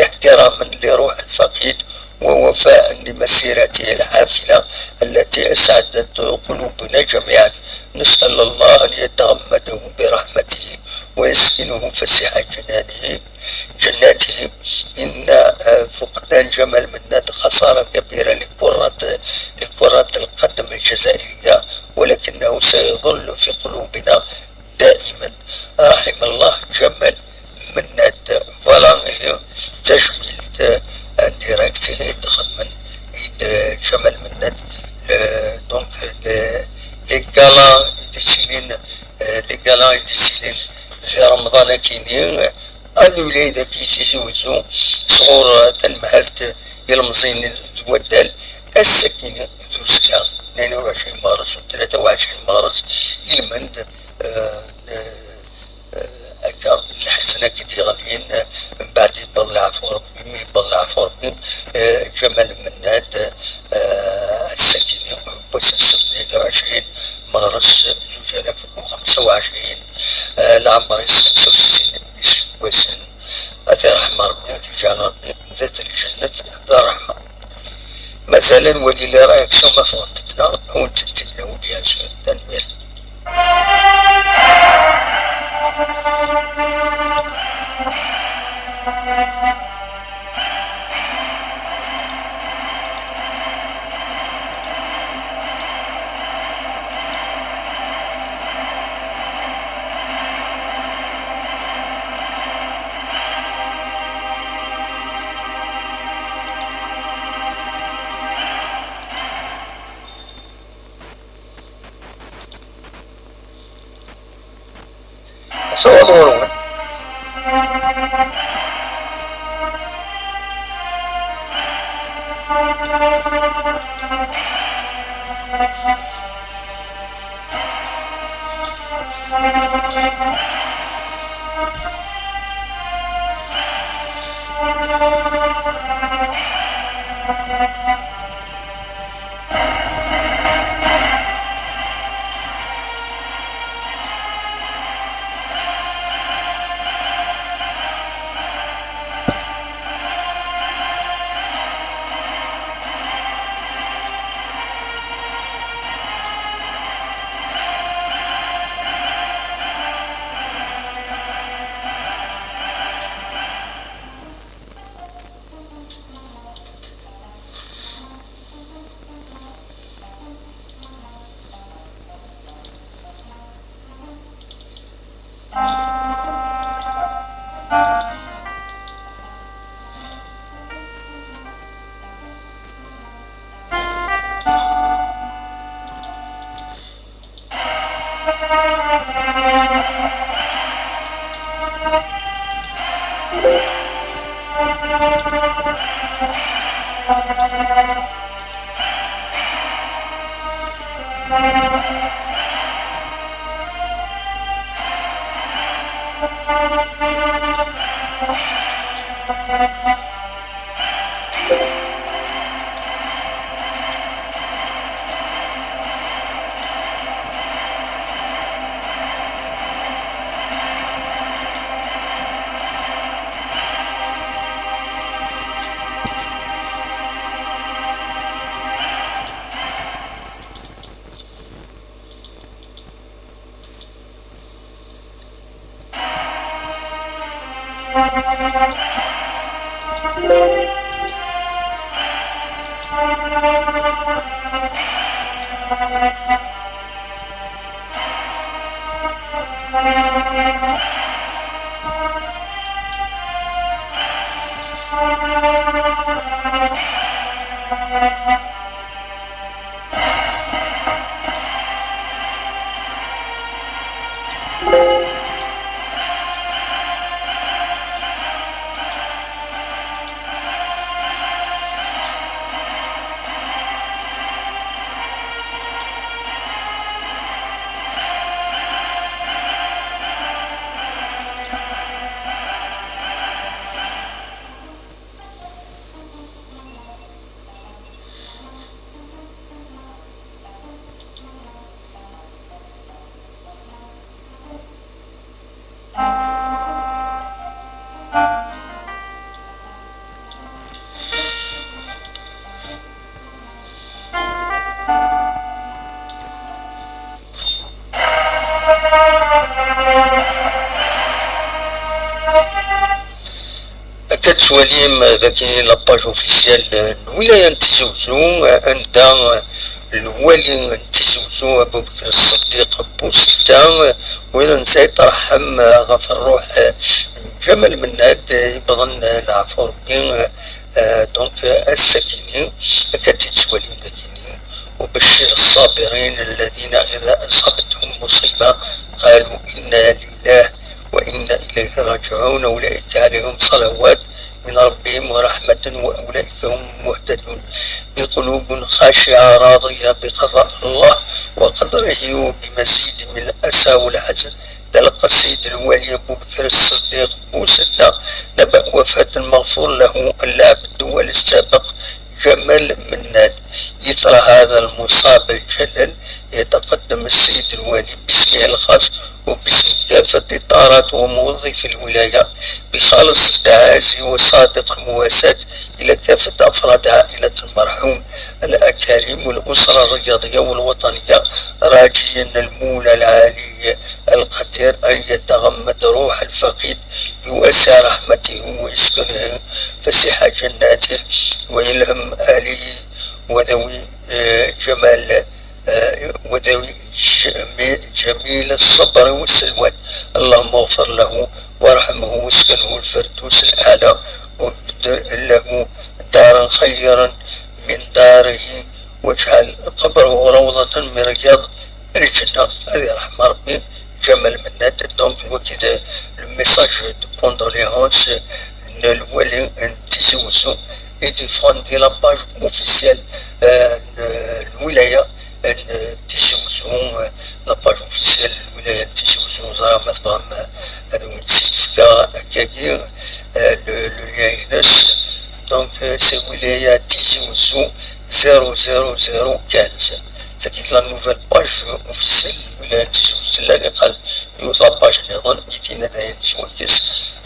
احتراما لروح الفقيد ووفاء لمسيرته الحافلة التي أسعدت قلوبنا جميعا. نسأل الله أن يتغمده برحمته ويسكنه فسيح جنانه، جناته. إن، آه، فقدان جمال مناد خسارة كبيرة لكرة، لكرة القدم الجزائرية، ولكنه سيظل في قلوبنا دائما. رحم الله جمال مناد. Voilà, ihi tajmilt, eh, en direct, ihi d-xedmen i d, eh, Ǧamal Mennad, le, donc, le, les galas i d-yettilin, eh, les galas i d-yettilin di Remḍan akini, eh, annulés dagi Tizi Wezzu, sɣur, eh, tanemhalt ilemẓiyen d waddal, ass akini d uzekka, tnayen u ɛecrin meɣres u tlata u ɛecrin meɣres, ilmend, eh, eh, akka, leḥzen akka d-yeɣlin, eh, mbeɛd yewweḍ leɛfu Rebbi, mi yewweḍ leɛfu Rebbi, eh, Ǧamal Mennad, eh, ass-agi-nni, wass n ssebt tnayen u ɛecrin meɣres zuǧ alaf u xemsa u ɛecrin, eh, leɛmer-is xemsa u settin iseggasen, ad t-iṛḥem Rebbi, ad t-iǧɛel Rebbi d at lǧennet d ṛṛeḥma. Mazal ad nwali les réactions ma ffɣent-d neɣ ad wen-tent-id-nawi, bien sûr. Tanemmirt. Asawaḍ ɣur-wen. Akka tettwalim dagi la page officielle n lwilaya n Tizi Wezzu, anda lwali n Tizi Wezzu Abubekr Ṣeddiq Busedda, win n Sayd Ṛaḥem ɣef ṛṛuḥ n Ǧamal Mennad, yewwḍen leɛfu Ṛebbi, donc ass-akini, akka d-tettwalim dagini. وبشر الصابرين الذين إذا أصابتهم مصيبة قالوا إنا لله وإنا إليه راجعون، أولئك عليهم صلوات من ربهم ورحمة وأولئك هم المهتدون. بقلوب خاشعة راضية بقضاء الله وقدره وبمزيد من الأسى والحزن، تلقى السيد الوالي أبو بكر الصديق بوسدة نبأ وفاة المغفور له اللاعب الدولي السابق جمال مناد. إثر هذا المصاب الجلل، يتقدم السيد الوالي باسمه الخاص وباسم كافة إطارات وموظفي الولاية بخالص التعازي وصادق المواساة إلى كافة أفراد عائلة المرحوم، الأكارم والأسرة الرياضية والوطنية، راجيا المولى العالي القدير أن يتغمد روح الفقيد بواسع رحمته ويسكنه فسيح جناته، ويلهم آله وذوي، آه، جمال، آه، وذوي جمي-، جميل الصبر والسلوان. اللهم اغفر له وارحمه واسكنه الفردوس الأعلى، وابدل له دارا خيرا من داره، واجعل قبره روضة من رياض الجنة. هذه رحمة ربي. Ǧamal Mennad. Donc, wagi d le message de condoléances n lwali n Tizi Wezzu i d-yeffɣen di la page officielle, euh, n lwilaya n Tizi Wezzu, euh, la page officielle n lwilaya n Tizi Wezzu. Ẓriɣ ma tebɣam, euh, ad wen-tt-id-fkeɣ akkagi, euh, le, le lien-ines. Donc, euh, c'est wilaya Tizi Wezzu zéro zéro zéro quinze. C'est la nouvelle page officielle n lwilaya n Tizi Wezzu. Llan iqal yiwet la page nniḍen i tina dayen tettwakkes,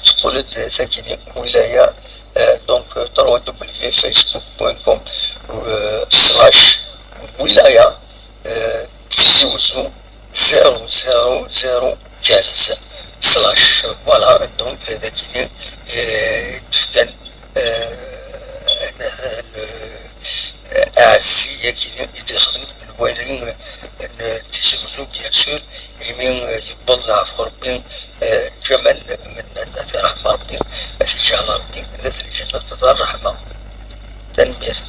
teqqel-d tagini wilaya, euh, donc, euh, trois w facebook point com, euh, slash wilaya, euh, Tizi Wezzu zéro zéro zéro quinze slash, voilà, donc, euh, dagini, euh, i d-fkan, euh, le, euh, aɛezzi-yagi i d-ixdem lwali n Tizi Wezzu, bien sûr, imi, euh, yewweḍ leɛfu Rebbi, euh, Ǧamal Mennad, ad t-iṛḥem Rebbi, ad t-iǧɛel Rebbi d at lǧennet d ṛṛeḥma. Tanemmirt.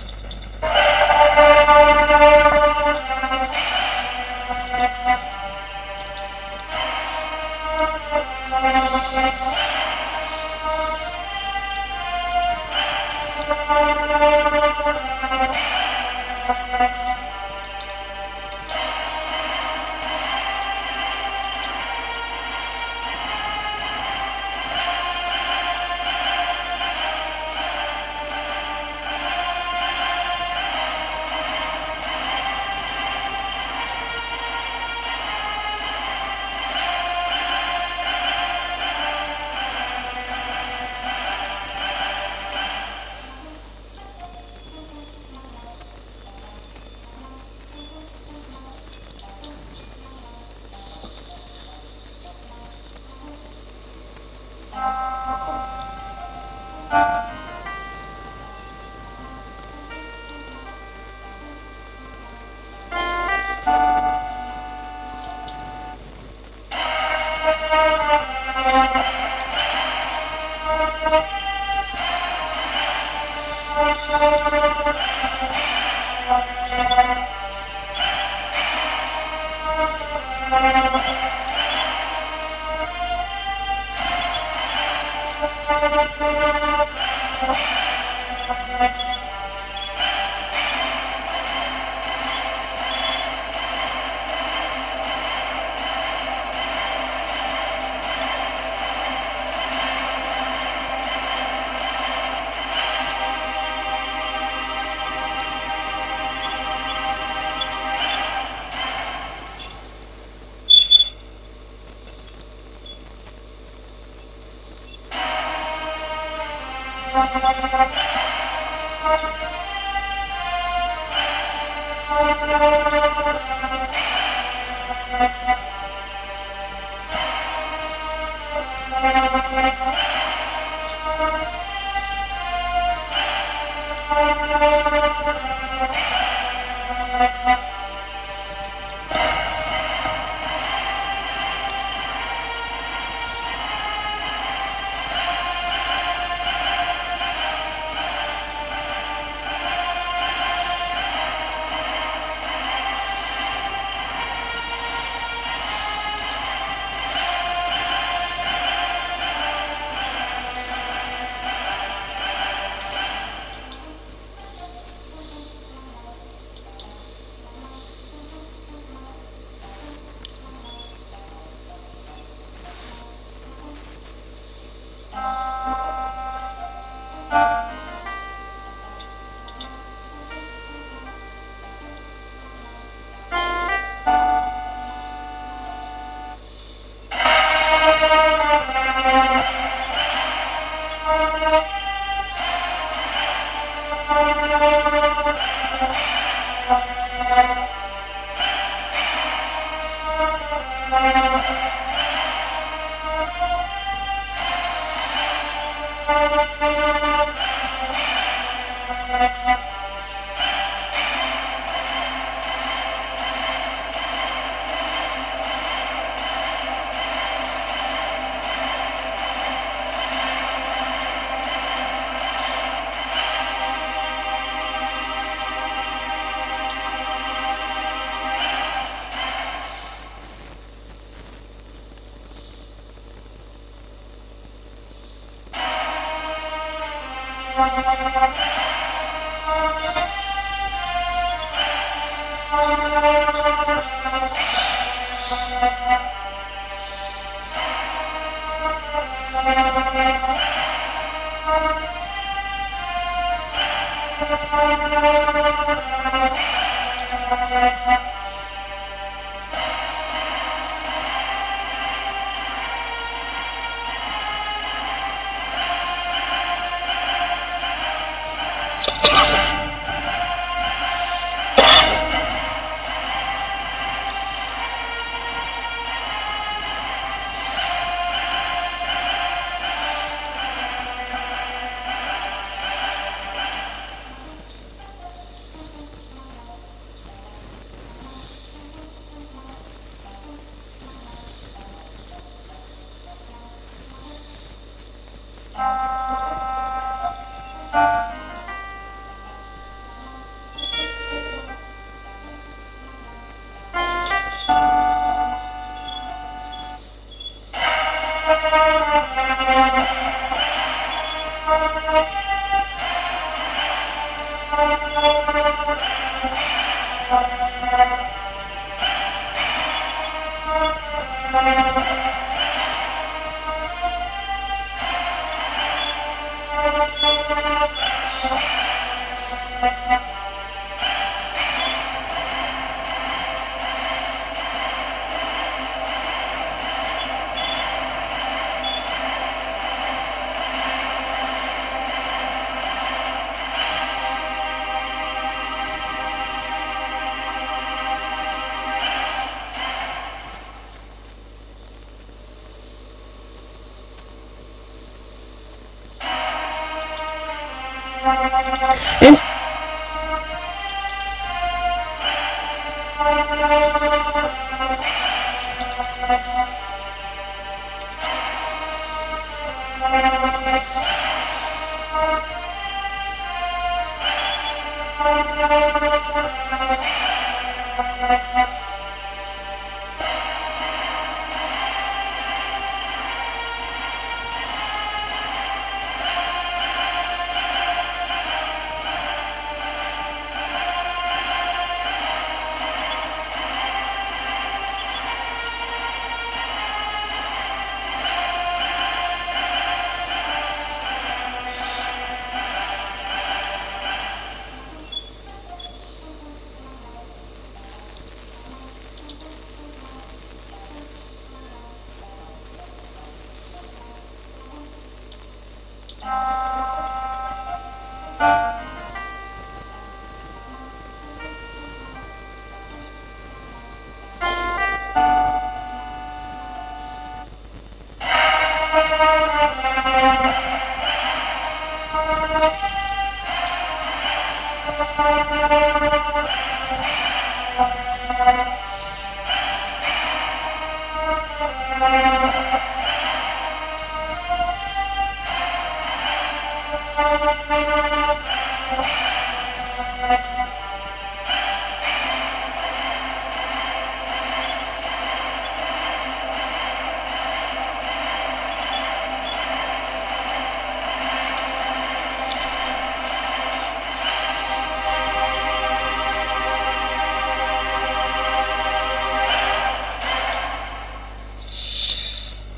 In-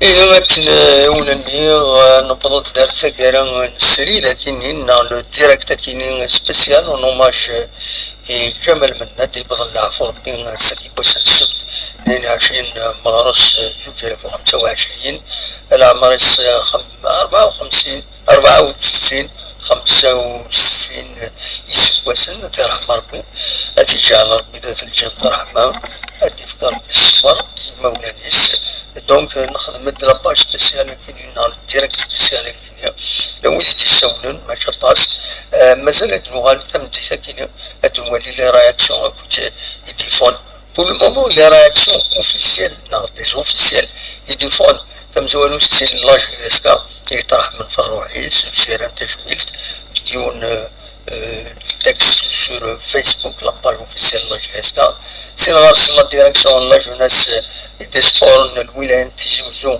Ihi akken, eh, i wen-nniɣ, eh, newweḍ-d ar taggara n srid akini, neɣ le direct akini spécial en hommage, eh, i Ǧamal Mennad, yewweḍ leɛfu Rebbi ass-agi n wass n ssebt, tnin u ɛecrin meɣres, eh, zuǧ alaf u xemsa u ɛecrin, leɛmer-is, eh, xem-, rebɛa u xemsin, rebɛa u settin, xemsa u settin iseggasen, ad t-yerḥem Rebbi, ad t-yeǧɛel Rebbi d at lǧennet ṛṛeḥma, ad d-yefk Rebbi ṣṣber i yimawlan-is. Donc, nexdem-d la page spéciale akini, neɣ le direct spécial akini. La wid i d-yessawlen, mačči aṭas. Euh, mazal ad nuɣal tameddit akini, ad nwali les réactions akked i d-yeffɣen. Pour le moment, les réactions officielles, neɣ les officielles, i d-yeffɣen, tamezwarut d tin n la J S K, i yeṭṭerḥmen ɣef ṛṛuḥ-is, msirran tajmilt deg yiwen, euh, euh, texte sur Facebook, la page officielle n la J S K. Sin ɣer-s la direction n la jeunesse et des sports n lwilaya n Tizi Uzzu,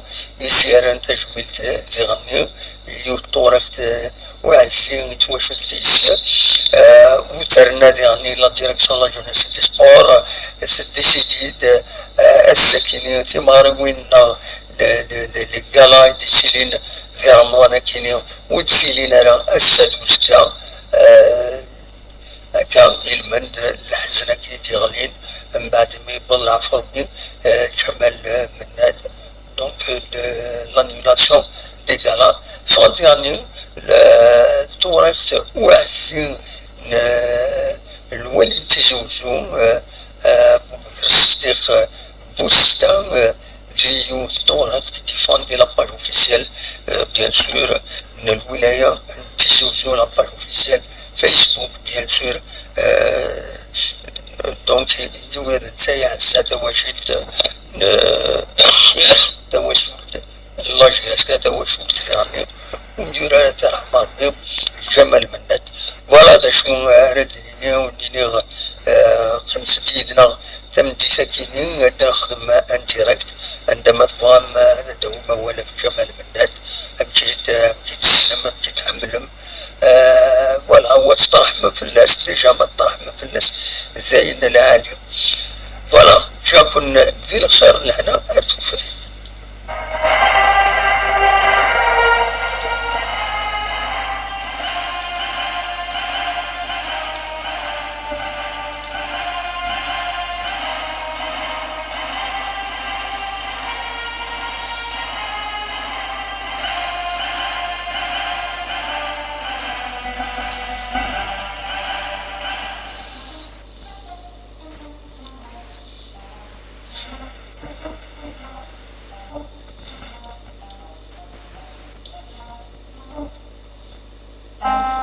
i s-yerran tajmilt, euh, diɣenni, yiwet n tewriqt, euh, uɛezzi i twacult-is, euh, u terna diɣenni la direction n la jeunesse et des sports, euh, tedisidi-d, euh, ass-akini timeɣriwin neɣ le, le, le, le gala i d-yettilin di Remḍan akini, ur d-ttilin ara ass-a d uzekka, euh, akka i lmend n leḥzen akini d-yeɣlin mbeɛd mi yewweḍ leɛfu Rebbi, euh, Ǧamal, euh, Mennad. Donc, euh, de l'annulation des galas. Ffɣent diɣenni, euh, tewriqt uɛezzi n, euh, lwali n Tizi Uzzu, euh, euh, Bubakr Seddiq, euh, Busida, euh, di yiwet n tewriqt i d-yeffɣen di la page officielle, euh, bien sûr, n lwilaya n Tizi Uzzu, la page officielle Facebook, bien sûr, euh, donc, i d-iwid netta iɛessa tawacult, euh, tawacult, la J S K, tawacult, yeɛni, ur d-yuri ara tirḥma Rebbi, Ǧamal Mennad. Voilà d acu ara d-nini, ur d-iniɣ, euh, qqimet-d yid-neɣ tameddit-akini, ad nexdem un direct, anda ma tebɣam, euh, ad d-tawim awal ɣef Ǧamal Mennad, amek i t-, amek i t-tessnem, amek i t-tḥemmlem. Euh, voilà, wa teṭṭerḥmem fell-as, déjà ma teṭṭerḥmem fell-as, d ayen lɛali. Voilà, ǧǧiɣ-ken di lxir d lehna ar tufat.